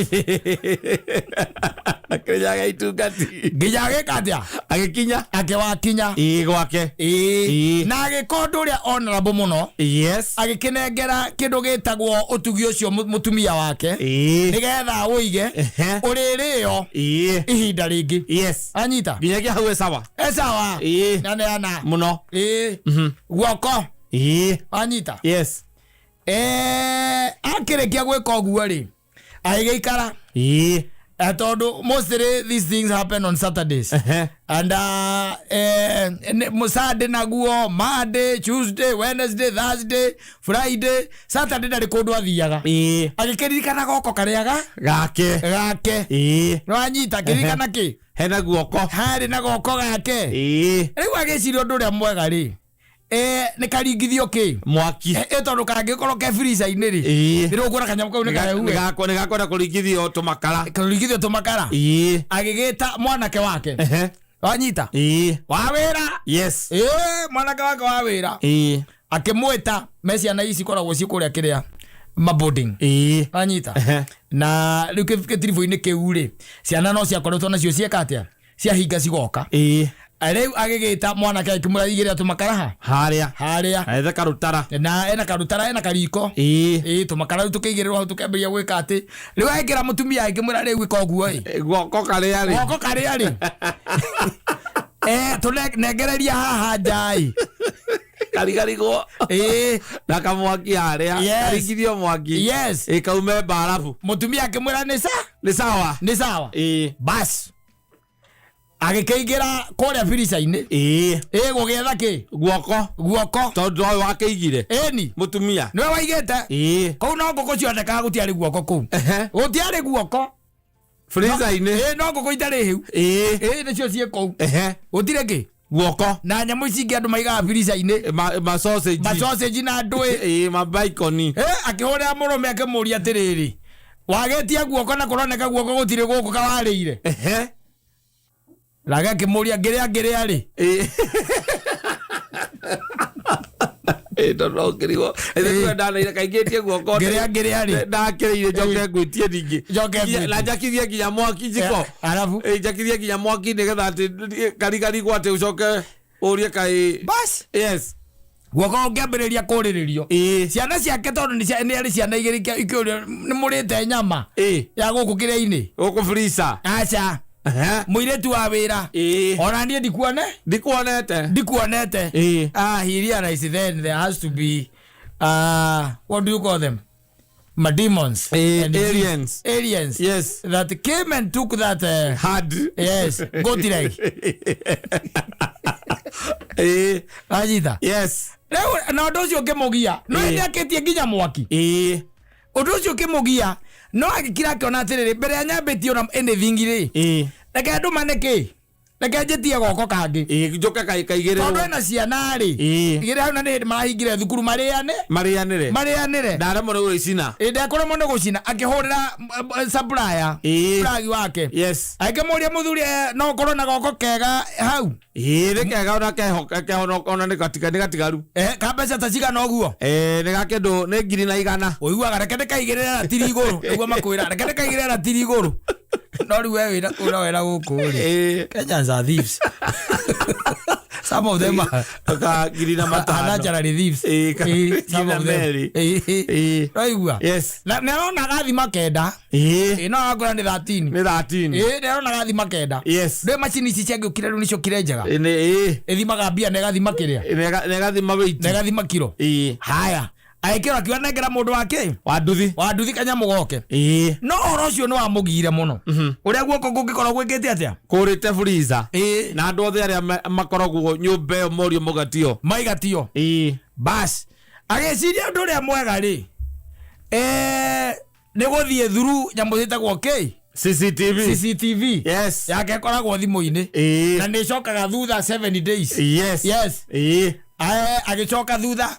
Akĩrĩnyaga itungati. Nginya agĩka atĩa? Agĩkinya. Akĩwakinya. Ĩĩ, gwake. Ĩĩ. Ĩĩ. Na agĩka ũndũ ũrĩa honorable mũno. Yes. Agĩkĩnengera kĩndũ gĩtagwo ũtugi ũcio mũtumia wake. Ĩĩ. Nĩgetha ũige Ehe. ũrĩrĩo Ĩĩ. ihinda rĩngĩ. Yes. Anyita? Nginyagia hau e sawa. E sawa. Ĩĩ. Naneana. Mũno. Ĩĩ. Guoko. Ĩĩ. Anyita? Yes. Akĩrĩkia gwĩka ũguo rĩ, agĩgĩikara. Ĩĩ. Tondũ mostly these things happen on Saturdays. Ehe. And Sunday naguo, Monday, Tuesday, Wednesday, Thursday, Friday, Saturday ndarĩ kũndũ athiaga. Ĩĩ. Agĩkĩririkana goko karĩa Gake. gake. Ĩĩ. Nĩwanyita, akĩririkana kĩ? Hena guoko. Harĩ na goko gake. Ĩĩ. Rĩu agĩciria ũndũ ũrĩa mwega rĩ, nĩ karingithio kĩ? Mwaki. Tondũ kangĩkorwo ke freezer-inĩ rĩ, Ĩĩ. nĩ ũkuona kanyamũ kau nĩ kahehu. Nĩ gakwenda kũringithio tũmakara. Kũringithio tũmakara. Ĩĩ. Agĩgĩta mwanake wake. Ehe. Wanyita? Ĩĩ. Wa wĩra. Yes. Ĩĩ, mwanake wake wa wĩra. Ĩĩ. Akĩmwĩta me ciana ici ikoragwo ciĩ kũrĩa kĩrĩa maboarding. Ĩĩ. Wanyita? Ehe. Na rĩu gĩtiribũ-inĩ kĩu rĩ, ciana no ciakoretwo nacio cieka atĩa? Ciahinga cigoka. Ĩĩ. Rĩu agĩgĩta mwanake akĩmwĩra igĩrĩra tũmakara ha? Harĩa. Harĩa. Ethe karũtara. Na ena karũtara, ena kariko. Ĩĩ. Ĩĩ, tũmakara rĩu tũkĩigĩrĩrwo hau tũkĩambĩrĩria gwĩka atĩ. Rĩu agĩkĩra mũtumia akĩmwĩra rĩu ĩka ũguo ĩ. Guoko karĩa rĩ. Guoko karĩa rĩ. Tũnengereria haha nja ĩ. Karigarigwo. Ĩĩ. Na kamwaki harĩa. Yes. Karingithio mwaki. Yes. Ĩ, kaume mbarabu. Mũtumia akĩmwĩra nĩ sa? Nĩ sawa. Nĩ sawa. Ĩĩ. Bas. Agĩkĩingĩra kũrĩa birica-inĩ. Ĩĩ. Ĩĩ, gũgĩetha kĩ? Guoko. Guoko. Tondũ ũyũ wakĩigire. Ĩni. Mũtumia. Nĩwe waigĩte. Ĩĩ. Kũu no ngũkũ cionekaga gũtiarĩ guoko kũu. Ehe. Gũtiarĩ guoko. Freezer-inĩ. Ĩĩ, no ngũkũ itarĩ hĩu. Ĩĩ. Ĩĩ, nĩcio ciĩ kũu. Ehe. Gũtirĩ kĩ? Guoko. Na nyamũ ici ingĩ andũ maigaga freezer-inĩ. Ma sausage. Ma sausage na ndũĩ. Ĩĩ, ma bacon. Akĩhũrĩra mũrũme akĩmũria atĩrĩrĩ. Wagetia guoko na kũroneka guoko gũtirĩ gũkũ kawarĩire. Ehe. Nake akĩmũria, ngĩrĩa ngĩrĩa rĩ? Ĩ, tondũ no ũkĩrigwo. Ĩthĩ ndanaire kaingĩtie guoko. Ngĩrĩa ngĩrĩa rĩ? Ndakĩrĩire njoke ngwĩtie ningĩ. Njoke ngwĩtie. Na njakithie nginya mwaki njiko. Arabu Ĩ, njakithie nginya mwaki nĩgetha atĩ karigarigwo atĩ ũcoke ũrie kaĩ. Bas. Yes. Guoko gũkĩambĩrĩria kũrĩrĩrio. Ciana ciake, tondũ nĩ arĩ ciana igĩrĩ, ikĩũrio nĩ mũrĩte nyama ya gũkũ kĩrĩa-inĩ. Gũkũ freezer. Aca. Mũirĩtu wa wĩra, ona niĩ ndikuone. Ndikuonete. Ndikuonete. Ah, he realized then there has to be what do you call them, my demons and aliens. Aliens that came and took that hard. Yes, goat leg. Anyita. Rĩu na ũndũ ũcio ũkĩmũgia, no nĩ akĩtie nginya mwaki. Ũndũ ũcio ũkĩmũgia, no agĩkira akĩona atĩrĩrĩ, mbere ya nyambĩtie ona anything rĩ, reke ndũmane kĩ, reke njĩtie goko kangĩ. Njoke tondũ kaigĩrĩrwo. Ena ciana rĩ igĩrĩ hau, na nĩ hĩndĩ marahingire thukuru marĩane. Marĩanĩre. Marĩanĩre. Ndaremwo nĩ gũgĩcina. Ĩndĩ akũremwo nĩ gũcina, akĩhũrĩra supplier plug wake, akĩmũria, mũthuri, no ũkorwo na goko kega hau? Nĩ kega, ona keho keho, ona nĩ gatigaru. Ka mbeca ta cigana ũguo? Nĩ ga kĩndũ nĩ 1,100. Ũiguaga reke ndĩkaigĩrĩre ratiri igũrũ, nĩguo makwĩra reke ndĩkaigĩrĩre ratiri igũrũ, no rĩu we wĩra kũra wera gũkũ rĩ. Kenyans are thieves, some of them are Ka ngiri na are matano. naturally thieves. Ngiri Some na of them. merĩ. Ũraigua? Na nĩ arona gathima 9. No agakora nĩ 13. Nĩ 13. Nĩ arona gathima 9. Ndĩ macini ici ciangĩũkire rĩu nĩciokire njega. Nĩ Ĩthimaga mbia na ĩgathima kĩrĩa. Nĩ gathima weight. Na ĩgathima kiro. Haya, agĩkĩra akiuga nengera mũndũ wake wa nduthi. Wa nduthi kanyamũ goke. No ũhoro ũcio nĩ wamũgire mũno, ũrĩa guoko kũngĩkorwo gwĩkĩte atĩa. Kũrĩte freezer. Na andũ othe arĩa makoragwo nyũmba ĩyo morio mũgatio. Maigatio. Bas, agĩciria ũndũ ũrĩa mwega rĩ, nĩ gũthiĩ through nyamũ ciĩtagwo k CCTV. CCTV. Yake ĩkoragwo thimũ-inĩ na nĩ ĩcokaga thutha 7 days. Yes. Agĩcoka thutha,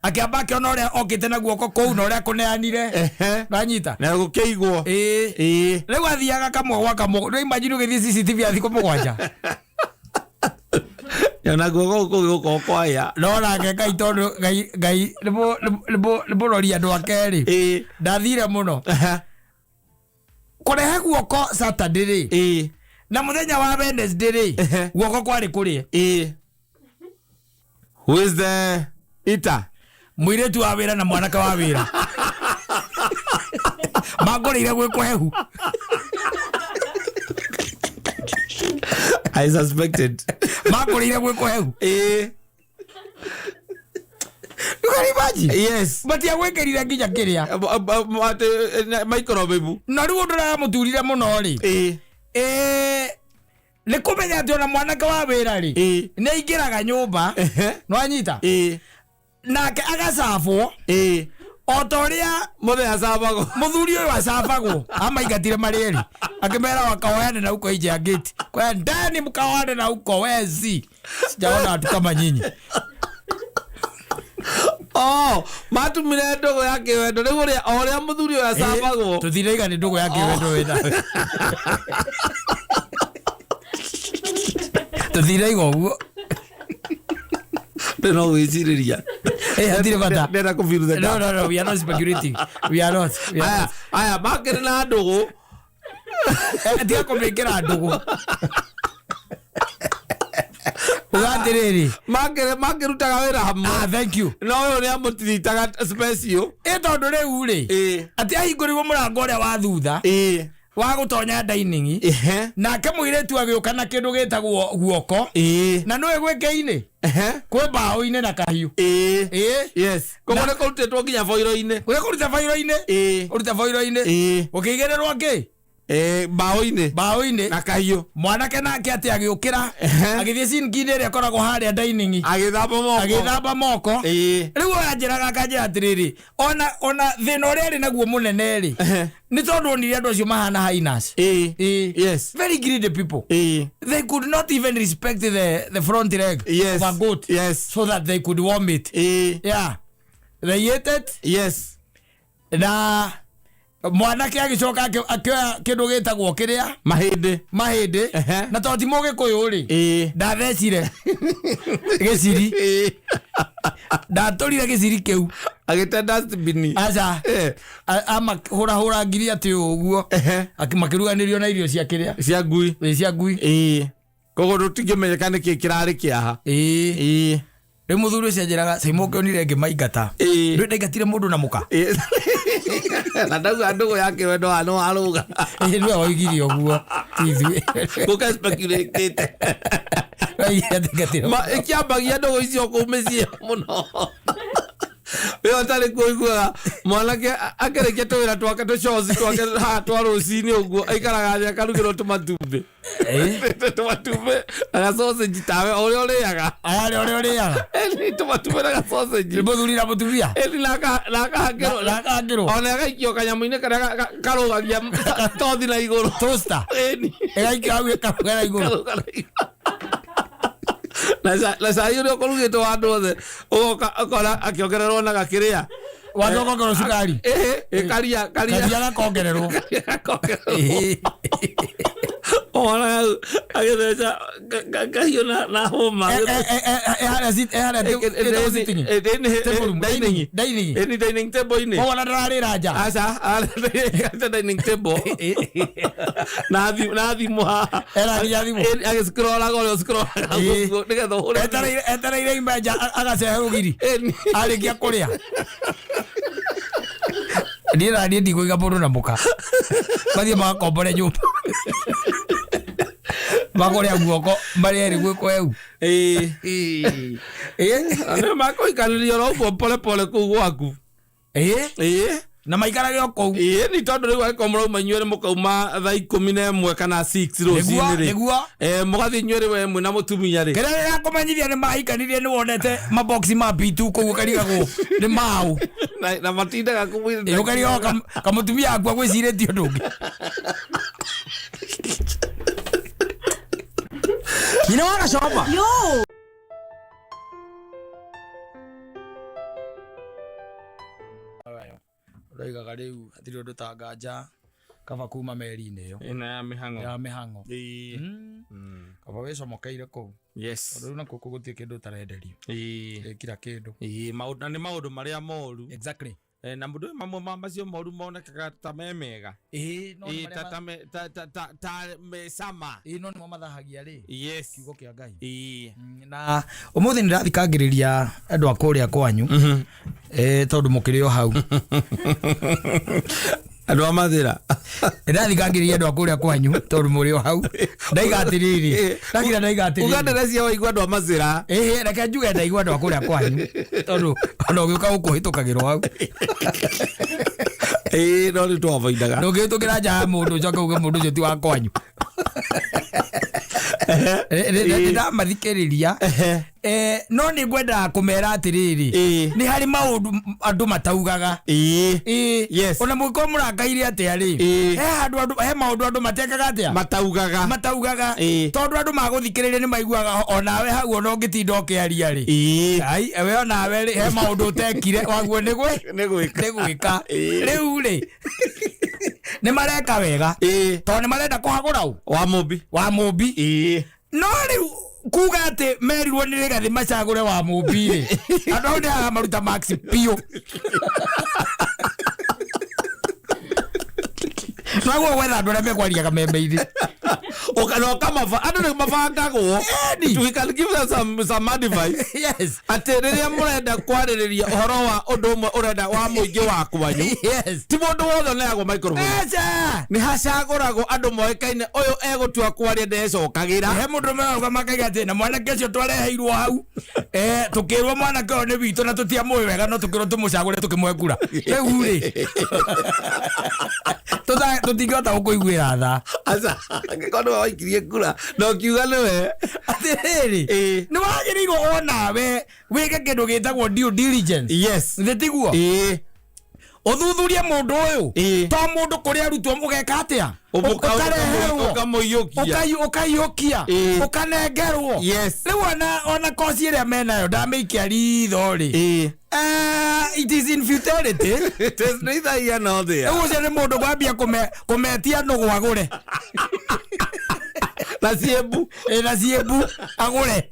akĩamba akĩona ũrĩa okĩte na guoko kũu na ũrĩa kũneanire. Nanyita. Na gũkĩigwo. Rĩu athiaga kamwe gwa kamwe. Rĩu imagine ũgĩthiĩ CCTV ya thikũ 7. Na guoko gũkũ gũkorwo kwaya. No nake Ngai, tondũ Ngai nĩ mũrori andũ ake rĩ, ndathire mũno kũrehe guoko Saturday rĩ, na mũthenya wa Wednesday rĩ, guoko kwarĩ kũrĩe. Who is the eater? Mũirĩtu wa wĩra na mwanake wa wĩra mangũrĩire gwĩ kũhehu. I suspected. Mangũrĩire gwĩ kũhehu. You can imagine. Matiagwĩkĩrire nginya kĩrĩa. Atĩ microwave. Na rĩu ũndũ ũrĩa wamũturire mũno rĩ, nĩ kũmenya atĩ ona mwanake wa wĩra rĩ, nĩ aingĩraga nyũmba. Nwanyita? Nake agacabwo o ta ũrĩa Mũthenya acabagwo. Mũthuri ũyũ acabagwo. Amaingatire marĩ erĩ, akĩmera wakaoane na huko nje ya gate, kwendeni mkaoane na huko, wezi, sijaona watu kama nyinyi. Oh, matumire ndũgũ ya kĩwendo rĩu ũrĩa o ũrĩa mũthuri ũyũ acabagwo. Tũtiraiga nĩ ndũgũ ya kĩwendo wĩna, tũtiraiga ũguo. Ndĩ no gwĩcirĩria. Hatirĩ bata. Ndĩrenda kũ fill the No, gap. no, no, we are not speculating, we are not, we are Aya, not. aya makĩrĩ na ndũgũ. Tiga kũmĩkĩra ndũgũ uga atĩrĩrĩ. Makĩrutaga wĩra hamwe. Ah, thank you. No ũyũ nĩ amũtiritaga special. Ĩ, tondũ rĩu rĩ, atĩ ahingũrĩrwo mũrango ũrĩa wa thutha wa gũtonya dining, nake mũirĩtu agĩũka na kĩndũ gĩtagwo guoko, na nĩwe gwĩkĩ-inĩ kwĩ mbaũ-inĩ na kahiũ. Koguo nĩ kũrutĩtwo nginya boiro-inĩ. Kũrĩa kũruta bairo-inĩ, ũruta bairo-inĩ, ũkĩigĩrĩrwo kĩ? Mbaũ-inĩ. Mbaũ-inĩ. Na kahiũ. Mwanake nake atĩ agĩũkĩra, agĩthiĩ sinki-inĩ ĩrĩa ĩkoragwo harĩa dining, agĩthamba moko. Agĩthamba moko. Rĩu ũyũ anjĩraga, akanjĩra atĩrĩrĩ, ona thĩna ũrĩa arĩ naguo mũnene rĩ, nĩ tondũ onire andũ acio mahana hyenas. Very greedy people. They could not even respect the front leg of a goat so that they could warm it. Yeah, they ate it. Na Mwanake agĩcoka akĩoya kĩndũ gĩtagwo kĩrĩa Mahĩndĩ. Mahĩndĩ. Na tondũ ti mũgĩkũyũ rĩ, ndathecire gĩciri. Ndatũrire gĩciri kĩu. Agĩte dustbin. Aca. Amahũrahũra ngiri atĩ ũguo. Makĩruganĩrio na irio cia kĩrĩa Cia ngui. Ĩ, cia ngui. Koguo tũtingĩmenyeka nĩkĩ kĩrarĩ kĩaha. Ĩĩ. Rĩu mũthuri ũcio anjĩraga caima ũkĩonire ngĩmaingata. Ndũĩ ndaingatire mũndũ na mũka. Na ndauga ndũgũ ya kĩwendo wa nĩ warũga. Ĩ, nĩwe woigire ũguo, ti ithuĩ. Gũka speculate. Oigire atĩ aingatire. Ma ĩkĩambagia ndũgũ icio kũu mĩciĩ mũno. Ĩyo tarĩ kuo ũiguaga mwanake akĩrĩkia tũwĩra twake tũcoci twake haha twa rũcinĩ ũguo, aikaraga thĩ akarugĩrwo tũmatumbĩ. Tũmatumbĩ na gacocenji, tawe o ũrĩa ũrĩaga. Aya ũrĩa ũrĩaga. Ĩni, tũmatumbĩ na gacocenji. Nĩ mũthuri na mũtumia. Ĩni, na akahakĩrwo. Na akahakĩrwo. Ona agaikio kanyamũ-inĩ karĩa karũgagia tothi na igũrũ. Toaster. Ĩni. Ĩgaikio hau ĩkarũga na igũrũ. Karũga na igũrũ. Na cai ũrĩa ũkũrugĩtwo wa andũ othe, ũgoka ũkona akĩongererwo na gakĩrĩa. Wacoka ongererwo cukari. Ĩhĩ, karia karia. Karia gakongererwo. Karia gakongererwo. Ona hau agĩtheca kahiũ na hũma. Harĩa ĩtagwo sitting. Table room, Dining. Dining. Ĩni, dining table-inĩ. Koguo ona ndararĩra nja. Aca, ararĩra dining table na thimũ haha. Ena nginya thimũ. Ĩni, agĩscrollaga ũrĩa ũscrollaga ũguo nĩgetha ũhũre. Etereire imba nja agacehe rũgiri. Ĩni. Arĩkia kũrĩa, niĩ na niĩ ndikũiga mũndũ na mũka mathiĩ magakombore nyũmba magũre guoko marĩ erĩ gwĩko eu. Nĩ makũikanĩria oro ũguo pole pole kũu gwaku. Na maikarage o kũu. Ĩĩ, nĩ tondũ rĩu angĩkorwo mũrauma inyuerĩ, mũkauma thaa 11 kana 6 rũcinĩ rĩ, mũgathiĩ inyuerĩ, we mwĩna mũtumia rĩ. Kĩrĩa gĩrakũmenyithia nĩ mahikanirie nĩ wonete maboxi ma B2 kũu, ũkarigagwo nĩ maũ. Na matindaga kũmwĩra. Ũkarigagwo kamũtumia akua gwĩcirĩtie ũndũ ũngĩ. Nyina wa gacomba. Yo! Ũroigaga rĩu hatirĩ ũndũ ta nganja kaba kuma meri-inĩ ĩyo Ĩno ya mĩhang'o. Ya mĩhang'o. Kaba wĩcomokeire kũu. Tondũ rĩu nakuo kũu gũtirĩ kĩndũ ũtarenderio. Ĩ, kila kĩndũ. Ĩĩ, maũndũ na nĩ maũndũ marĩa moru. Na mũndũ ũyũ, mamwe ma macio moru monekaga ta me mega. Ĩĩ, no nĩ Ĩĩ, marĩa ta ta me- ta ta ta ta me cama. Ĩĩ, no nĩmo mathahagia rĩ kiugo kĩa Ngai. Na ũmũthĩ nĩ ndathikangĩrĩria andũ a kũrĩa kwanyu, tondũ mũkĩrĩ o hau. Andũ a mathĩra. Nĩ ndathikangĩrĩria andũ a kũrĩa kwanyu tondũ mũrĩ o hau, ndaiga atĩrĩrĩ, ndagira ndaiga Uga atĩrĩrĩ. Ndĩrecia waigua andũ a macĩra. Ĩhĩ, reke njuge ndaigua andũ a kũrĩa kwanyu tondũ ona ũgĩũka gũkũ ũhĩtũkagĩrwo hau. Ĩĩ, no rĩu twavoidaga. Ndũngĩhĩtũkĩra nja ya mũndũ ũcoke uge mũndũ ũcio ti wa kwanyu. Nĩ ndamathikĩrĩria. No nĩ ngwendaga kũmera atĩrĩrĩ, nĩ harĩ maũndũ andũ mataugaga. Ĩĩ. Ona mũngĩkorwo mũrakaire atĩa rĩ, he handũ andũ, he maũndũ andũ matekaga atĩa, Mataugaga. Mataugaga. Tondũ andũ magũthikĩrĩria nĩ maiguaga onawe hau ona ũngĩtinda ũkĩaria rĩ, ai we onawe rĩ, he maũndũ ũtekire waguo nĩ gwĩ Nĩ gwĩka. Nĩ gwĩka. Rĩu rĩ, nĩ mareka wega tondũ nĩ marenda kũhagũra ũ? Wa mũmbi. Wa mũmbi. No rĩu kuga atĩ merirwo nĩ rĩgathĩ macagũre wa mũmbi rĩ, andũ hau nĩ haga maruta max biũ naguo gwetha andũ arĩa mekwaria kameme-inĩ. Ũka- na ũkamaba andũ nĩ mabangagwo. Ĩni. We can give them some advice atĩ rĩrĩa mũrenda kwarĩrĩria ũhoro wa ũndũ ũmwe ũrenda wa mũingĩ wa kwanyu, ti mũndũ wothe ũneagwo microphone. Aca. Nĩ hacagũragwo andũ moĩkaine, ũyũ egũtua kwaria ndecokagĩra. He mũndũ marauga makaiga atĩ na mwanake ũcio twareheirwo hau, tũkĩrwo mwanake ũyũ nĩ witũ na tũtiamũĩ wega, no tũkĩrwo tũmũcagũre tũkĩmũhe kura. Rĩu rĩ, tũtingĩhota gũkũiguĩra tha. Aca, angĩkorwo nĩwe waikirie kura na ũkiuga nĩwe. Atĩrĩrĩ, nĩ wagĩrĩirwo onawe wĩke kĩndũ gĩtagwo due diligence. Thĩ tiguo? Ũthuthurie mũndũ ũyũ. Ĩĩ. To mũndũ kũrĩ arutwo ũgeka atĩa? Ũkareherwo. Ũkamũiyũkia. Ũkaiyũkia. Ĩĩ. Ũkanengerwo. Yes. Rĩu ona koci ĩrĩa menayo ndamĩikia ritho rĩ. Ĩĩ. It is in futility. It is neither here nor there. Rĩu ũcio nĩ mũndũ kwambia kũmetia nũgũ agũre. Na ciembu. Ĩ, na ciembu agũre.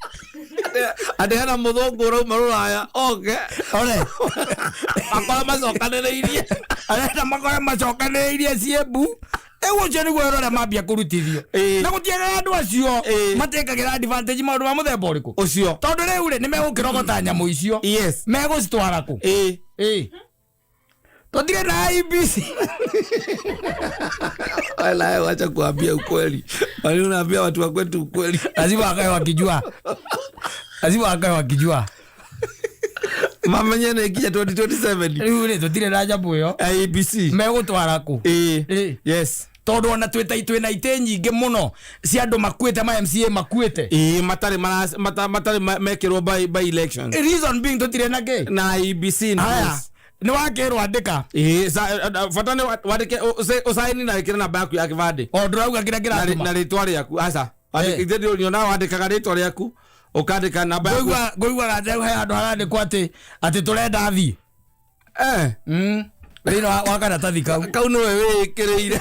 Atĩ hena mũthũngũ ũrauma rũraya oke Ore. makora macokanĩrĩirie. Arenda makore macokanĩrĩirie ciembu. Rĩu ũcio nĩguo wĩra ũrĩa mambia kũrutithio. Ĩĩ. Na gũtiagaga andũ acio Ĩĩ. matekagĩra advantage maũndũ ma mũthemba ũrĩkũ. Ũcio. Tondũ rĩu rĩ nĩ megũkĩrogota nyamũ icio. Yes. Megũcitwara kũ? Ĩĩ. Ĩĩ. Tũtirĩ na IEBC. Wala, wacha kuambia ukweli. Wali unaambia watu wa kwetu ukweli. Lazima wakae wakijua. Lazima wakae wakijua. Mamenye nĩ nginya 2027. Rĩu rĩ tũtirĩ na nyamũ ĩyo. IEBC. Megũtwara kũ? Ĩĩ. Ĩĩ. Yes. Tondũ ona twĩna itĩ nyingĩ mũno cia andũ makuĩte, ma MCA makuĩte. Ĩĩ, matarĩ matarĩ mekĩrwo by election. Reason being tũtirĩ na kĩ? Na IEBC nĩ Haya. Nĩ wakĩrwo andĩka. Ĩĩ, bata nĩ wandĩke ũcaini na wĩkĩre namba yaku ya kĩbandĩ. O ndũrauga kĩrĩa kĩratũma. Na rĩtwa rĩaku. Aca. Ĩĩ. Ithe nyonaga wandĩkaga rĩtwa rĩaku, ũkandĩka namba yaku. Ngũiguaga atĩ he handũ harandĩkwo atĩ tũrenda thiĩ. Thĩinĩ wa karatathi kau. Kau nĩwe wĩĩkĩrĩire.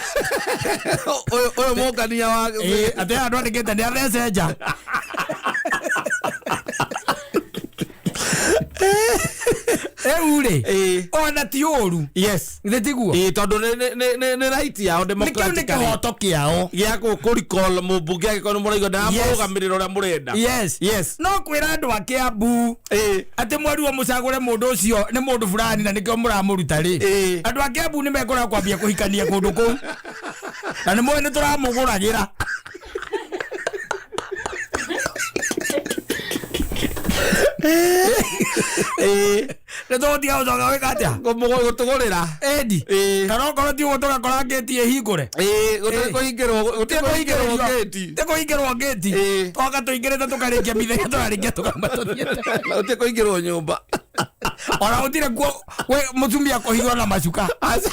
Ũyũ mũngania wa Ĩĩ, atĩ he handũ andĩkĩte nĩ athece nja. Rĩu rĩ, Ĩĩ. ona ti ũru. Yes. Githĩ tiguo? Ĩĩ, tondũ nĩ right yao Nĩkĩo nĩ democratically. kĩhoto kĩao. Gĩa kũ recall mũmbunge angĩkorwo nĩ mũraigua ndaramũrũgamĩrĩra ũrĩa mũrenda. Yes. Yes. No kwĩra andũ a Kĩambu Ĩĩ. atĩ mweri mũcagũre mũndũ ũcio nĩ mũndũ fulani na nĩkĩo mũramũruta rĩ. Ĩĩ. Andũ a Kĩambu nĩ mekũrega kwambia kũhikania kũndũ kũu. Na nĩ moĩ nĩ tũramũgũragĩra. Ĩĩ. Nĩ tũgũtiga gũcoka gwĩka atĩa? Gũtũgũrĩra. Ĩndi. Ĩĩ. Kana okorwo ti ũguo tũgakora ngĩti ĩhingũre. Ĩĩ, gũtirĩ Ĩĩ. kũhingĩrwo, gũtirĩ kũhingĩrwo ngĩti. Ti kũhingĩrwo ngĩti. Ĩĩ. Twoka tũingĩrĩte tũkarĩkia mithenya tũrarĩkia tũkauma tũthiĩte. Na gũtirĩ kũingĩrwo nyũmba. Ona gũtirĩ kuo mũtumia kũhithwo na macuka. Aca.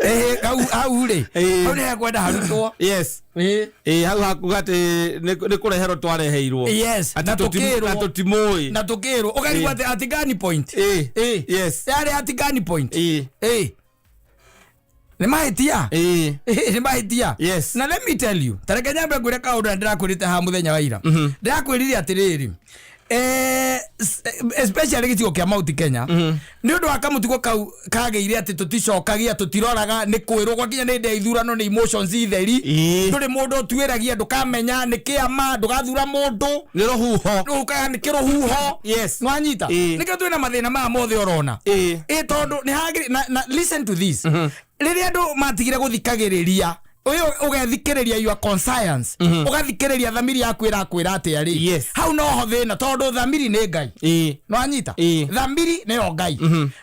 Ĩĩ, kau hau rĩ. Ĩĩ. Hau nĩ hekwenda harutwo. Yes. Ĩĩ. Ĩĩ, hau hakuga atĩ nĩ kũreherwo twareheirwo. Yes. Atĩ Na tũkĩrwo. na tũtimũĩ. Na tũkĩrwo. Ũkarigwo Ĩĩ. atĩ at gun point. Ĩĩ. Ĩĩ. Yes. Yarĩ at gun point. Ĩĩ. Ĩĩ. Nĩ mahĩtia. Ĩĩ. Ĩĩ, nĩ mahĩtia. Yes. Na let me tell you, ta reke nyambe ngwĩre kaũndũ na ndĩrakwĩrĩte haha mũthenya wa ira. Ndĩrakwĩrire atĩrĩrĩ, especially gĩcigo kĩa Mount Kenya, nĩ ũndũ wa kamũtugo kau kagĩire atĩ tũticokagia, tũtiroraga, nĩ kwĩrwo gwakinya nĩ hĩndĩ ya ithurano nĩ emotions itheri. Ĩĩ. Ndũrĩ mũndũ ũtuĩragia, ndũkamenya nĩ kĩama, ndũgathura mũndũ. Nĩ rũhuho. Rũkaga nĩ kĩrũhuho. Yes. Nĩwanyita? Ĩĩ. Nĩkĩo twĩna mathĩna maya mothe ũrona. Ĩĩ. Ĩ, tondũ nĩ hagĩrĩ na listen to this. Rĩrĩa andũ matigire gũthikagĩrĩria, ũyũ ũgethikĩrĩria your conscience, ũgathikĩrĩria thamiri yaku ĩrakwĩra atĩa rĩ. Yes. Hau noho thĩna, tondũ thamiri nĩ Ngai. Ĩĩ. Nĩwanyita? Ĩĩ. Thamiri nĩyo Ngai.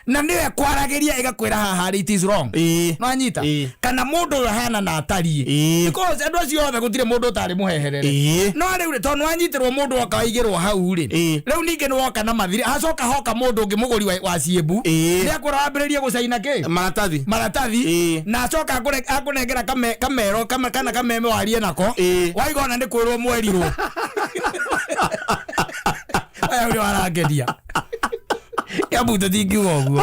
Na nĩyo ĩkwaragĩria ĩgakwĩra haha rĩ, it is wrong. Ĩĩ. Nĩwanyita? Ĩĩ. Kana mũndũ ũyũ ahana na atariĩ. Ĩĩ. Because andũ acio othe gũtirĩ mũndũ ũtarĩ mũheherere. Ĩĩ. No rĩu rĩ, tondũ nĩwanyitĩrwo mũndũ oka waigĩrwo hau rĩ. Ĩĩ. Rĩu ningĩ nĩwoka na mathirĩ, hacoka hoka mũndũ ũngĩ mũgũri wa ciĩmbu. Ĩĩ. Nĩakwĩra wambĩrĩrie gũcaina kĩ? Maratathi. Maratathi. Ĩĩ. Na acoka akũnengera kamero kana kameme warie nako. Ĩĩ. Waiga ona nĩ kwĩrwo mwerirwo. Aya ũrĩa warangeria. Kĩambu tũtingiuga ũguo.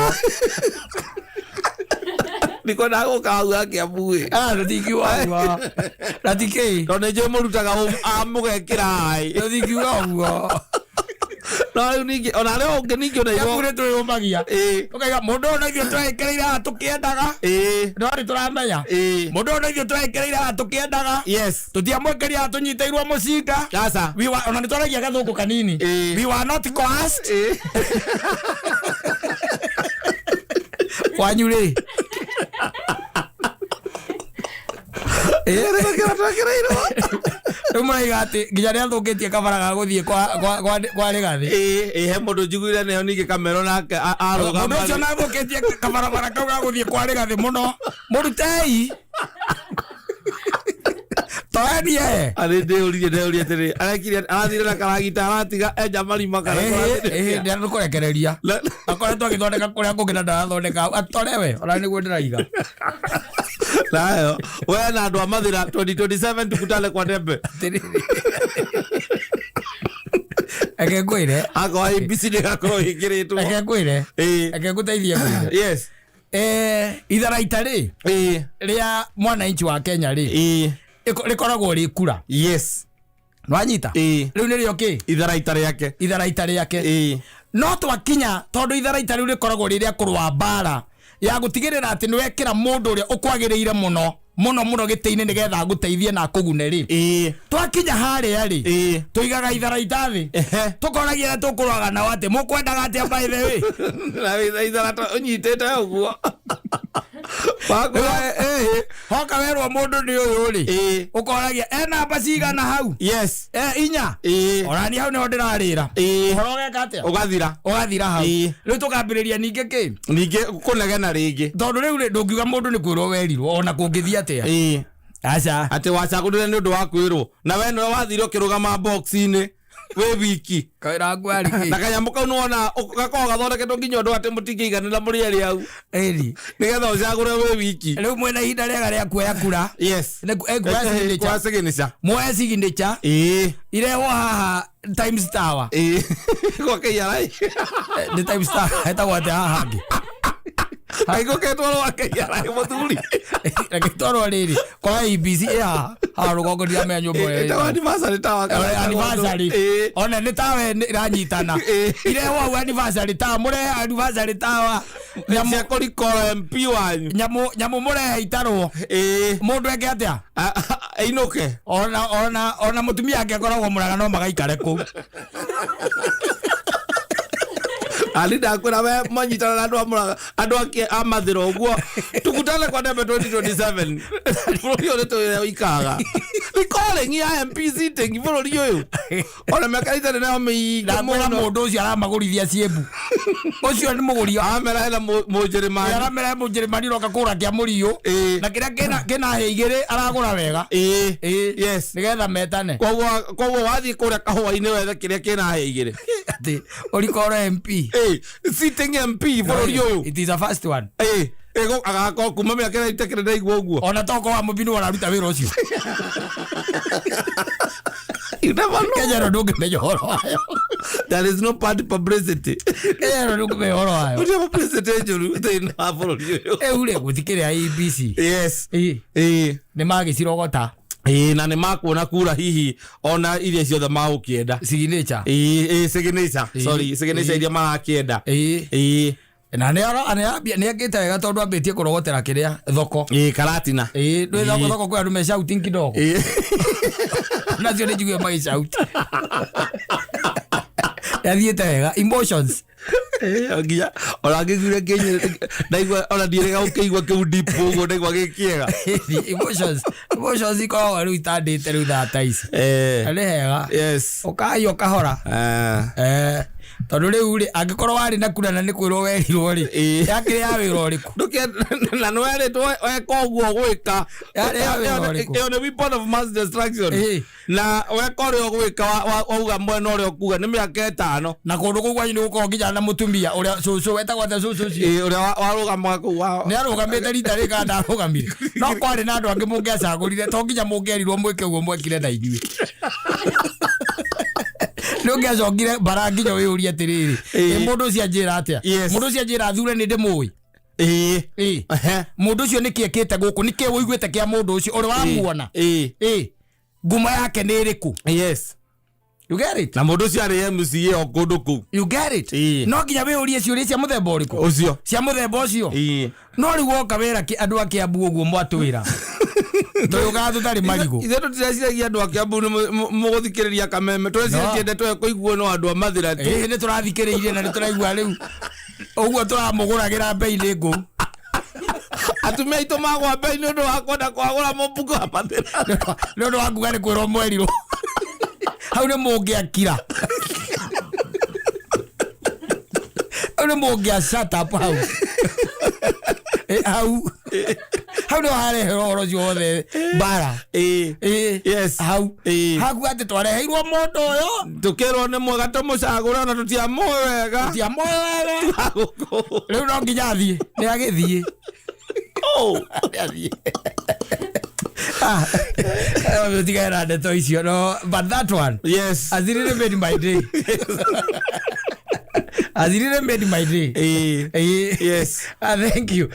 Ndikwendaga gũka hau ha Kĩambu ĩ. Ah, tũtingiuga ũguo. Na ti kĩĩ? Tondũ nĩ njũĩ mũrutaga mũgekĩra ai. Tũtingiuga ũguo. No rĩu ningĩ ona arĩa ũngĩ ningĩ ona Kĩambu igua. nĩ twĩyũmagia. Ĩĩ. Ũkaiga mũndũ ũyũ na ithuĩ tũrekereire haha tũkĩendaga. Ĩĩ. No nĩ tũramenya. Ĩĩ. Mũndũ ũyũ na ithuĩ tũrekereire haha tũkĩendaga. Yes. Tũtiamwĩkĩria haha tũnyitĩirwo mũcinga. Aca. We were, ona nĩ twaragia gathũngũ kanini. Ĩĩ. We were not coerced. Ĩĩ. Kwanyu rĩ. Tũrekereirwo. Rĩu mũraiga atĩ nginya nĩ athũkĩtie kabara ga gũthiĩ kwa Rĩgathĩ. Ĩĩ, ĩĩ, he mũndũ njiguire nĩyo ningĩ kamero nake arũgama. Mũndũ ũcio nathũkĩtie kabarabara kau ga gũthiĩ kwa Rĩgathĩ mũno. Mũrutei. Toenie. Arĩ ndĩũririe ndĩũrie atĩrĩ arekire arathire na karagita aratiga enja marima kana Ndĩkũrekereria akoretwo agĩthondeka kũrĩa kũngĩ na ndarathondeka hau. Atore we ona nĩguo ndĩraiga. Nayo we na andũ a Mathĩra 2027 tukutane kwa Dembe. Atĩrĩrĩ. Reke ngwĩre. Akorwo ABC nĩ ĩgakorwo ĩkĩrĩtwo. Reke ngwĩre. Reke ngũteithie ngwĩre. Itharaita rĩ rĩa mwananchi wa Kenya rĩ rĩkoragwo rĩ kura. Nwanyita? Rĩu nĩrĩo kĩ? Itharaita rĩake. Itharaita rĩake. No twakinya tondũ itharaita rĩu rĩkoragwo rĩ rĩa kũrũa mbara ya gũtigĩrĩra atĩ nĩ wekĩra mũndũ ũrĩa ũkwagĩrĩire mũno mũno mũno gĩtĩ-inĩ nĩgetha agũteithie na akũgune rĩ. Twakinya harĩa rĩ tũigaga itharaita thĩ. Tũkoragia arĩa tũkũrũaga nao atĩ mũkwendaga atĩa by the way. Na itharata ũnyitĩte ũguo. Wakwa Hoka werwo mũndũ nĩ ũyũ rĩ. Ũkoragia e namba cigana hau? E inya. Ona niĩ hau nĩho ndĩrarĩra. Ũhoro ũgeka atĩa? Ũgathira. Ũgathira hau. Rĩu tũkambĩrĩria ningĩ kĩ? Ningĩ kũnegena rĩngĩ. Tondũ rĩu rĩ ndũngiuga mũndũ nĩ kwĩrwo werirwo ona kũngĩthiĩ atĩa. Aca. Atĩ wacagũrire nĩ ũndũ wa kwĩrwo na we nĩwe wathire ũkĩrũgama box-inĩ wĩ wiki. Kawĩra gaku yarĩ kĩ? Na kanyamũ kau nĩwona gakoragwo gathondeketwo nginya ũndũ atĩ mũtingĩiganĩra mũrĩ erĩ hau. Ĩni. Nĩgetha ũcagũre wĩ wiki. Rĩu mwĩna ihinda rĩega rĩa kuoya kura. Nĩ kuoya signature. Kuoya signature. Muoye signature. Irehwo haha Times Tower. Gwa KRA. Nĩ Times Tower hetagwo atĩa haha hangĩ? Kaigũ ketwarwo gwa KRA mũthuri. Reke twarwo rĩrĩ kwa ABC ĩ haha haha rũgongo ndiramenya nyũmba ĩyo Ĩtagwo ĩtagwo. anniversary tower kana ĩtagwo Anniversary. Ona nĩ tawa ĩranyitana. Irehwo hau anniversary tower mũrehe anniversary tower. Nyamũ Cia kũrikoro MP wanyu. Nyamũ nyamũ mũrehe itarwo. Mũndũ eke atĩa? Ainũke. Ona ona ona mũtumia angĩkoragwo mũraga no magaikare kũu. Ani ndakwĩra we manyitana na andũ a Mũrang'a andũ a Mathĩra ũguo tukutane kwa Dembe 2027 bũrũri ũyũ nĩtũĩ ũikaraga recalling ya MP sitting bũrũri ũyũ ona mĩaka ĩtarĩ nayo mĩingĩ Ndakwĩra mũno mũndũ ũcio aramagũrithia ciĩmbu. Ũcio nĩ mũgũri aramera hena mũnjĩrĩmani. Aramera mũnjĩrĩmani ũroka kũgũra kĩa mũriũ. Na kĩrĩa kĩna hĩa igĩrĩ aragũra wega. Nĩgetha metane. Koguo wathiĩ kũrĩa kahũa-inĩ wethe kĩrĩa kĩna hĩa igĩrĩ. Atĩ ũrikoro MP. Sitting MP bũrũri ũyũ. It is a first one. Agakorwo kuma mĩaka ĩrĩa itakĩrĩ ndaigua ũguo. Ona toko wa mũbini wararuta wĩra ũcio. You never know. Kenya ĩno ndũngĩmenya ũhoro wayo. There is no party publicity. Kenya ĩno ndũngĩmenya ũhoro wayo. Gũtirĩ publicity njũru thĩinĩ wa bũrũri ũyũ. Rĩu rĩ gũtikĩrĩ IEBC. Nĩ magĩcirogota. Na nĩ makuona kura hihi ona iria ciothe magũkĩenda. Signature. Signature. Sorry, signature iria marakĩenda. Na nĩ nĩ akĩte wega tondũ ambĩtie kũrogotera kĩrĩa thoko. Karatina. Ndwĩ thoko thoko kwĩ andũ me shouting kidogo. Nacio nĩ njiguire magĩ shout. Yathiĩte wega emotions. Nginya ona ngĩiguire kĩnyĩ ndaigua ona ndiĩrĩga gũkĩigua kĩu deep ũguo ndaigua gĩ kĩega. Emotions emotions ikoragwo rĩu itandĩte rĩu thaa ta ici. Na nĩ hega. Ũkaiywo kahora. Tondũ rĩu rĩ angĩkorwo warĩ na kura na nĩ kwĩrwo werirwo rĩ yakĩrĩ ya wĩra ũrĩkũ? Na nĩ werĩtwo weka ũguo gwĩka. Yarĩ ya wĩra ũrĩkũ? Ĩyo nĩ weapon of mass destruction. Na weka ũrĩa ũgwĩka wauga mwena ũrĩa ũkuga nĩ mĩaka ĩtano. Na kũndũ kũu kwanyu nĩ gũkoragwo nginya na mũtumia ũrĩa cũcũ wetagwo atĩa cũcũ ũcio? Ũrĩa warũgamaga kũu wa Nĩ arũgamĩte rita rĩrĩ kana ndarũgamire? No kwarĩ na andũ angĩ mũngĩacagũrire to nginya mũngĩerirwo mwĩke ũguo mwekire na inyuĩ. Nĩ ũngĩacokire mbara nginya wĩyũrie atĩrĩrĩ, ĩ mũndũ ũcio anjĩra atĩa? Mũndũ ũcio anjĩra athure nĩ ndĩmũĩ? Mũndũ ũcio nĩkĩ ekĩte gũkũ? Nĩkĩ ũiguĩte kĩa mũndũ ũcio ũrĩ wamuona? Ngumo yake nĩ ĩrĩkũ? You get it? Na mũndũ ũcio arĩ MCA o kũndũ kũu. You get it? No nginya wĩyũrie ciũria cia mũthemba ũrĩkũ? Ũcio. Cia mũthemba ũcio. No rĩu woka wĩra andũ a Kiambu ũguo mwatwĩra. Tũyũkaga tũtarĩ marigũ. Ithuĩ tũtireciiragia andũ a Kiambu nĩ mũgũthikĩrĩria kameme. Tũreciragia ndeto ĩyo kũiguo no andũ a Mathĩra tu. Nĩ tũrathikĩrĩirie na nĩ tũraigua rĩu. Ũguo tũramũgũragĩra mbei nĩ ngũ. Atumia aitũ magwa mbei nĩ ũndũ wa kwenda kwagũra mũmbunge wa Mathĩra. Nĩ ũndũ wa kuga nĩ kwĩrwo mwerirwo. Hau nĩ mũngĩakira. Hau nĩ mũngĩa shut up hau. Hau. Hau nĩho harehera ũhoro ũcio wothe mbara. Ĩĩ. Hau haku atĩ twareheirwo mũndũ ũyũ. Tũkĩrwo nĩ mwega, tũmũcagũre, ona tũtiamũĩ wega. Tiamũĩ wega. Rĩu no nginya athiĩ, nĩ agĩthiĩ. Nĩ athiĩ. Ah, tigane na ndeto icio, no, but that one has really made my day, has really made my day. Ah, thank you.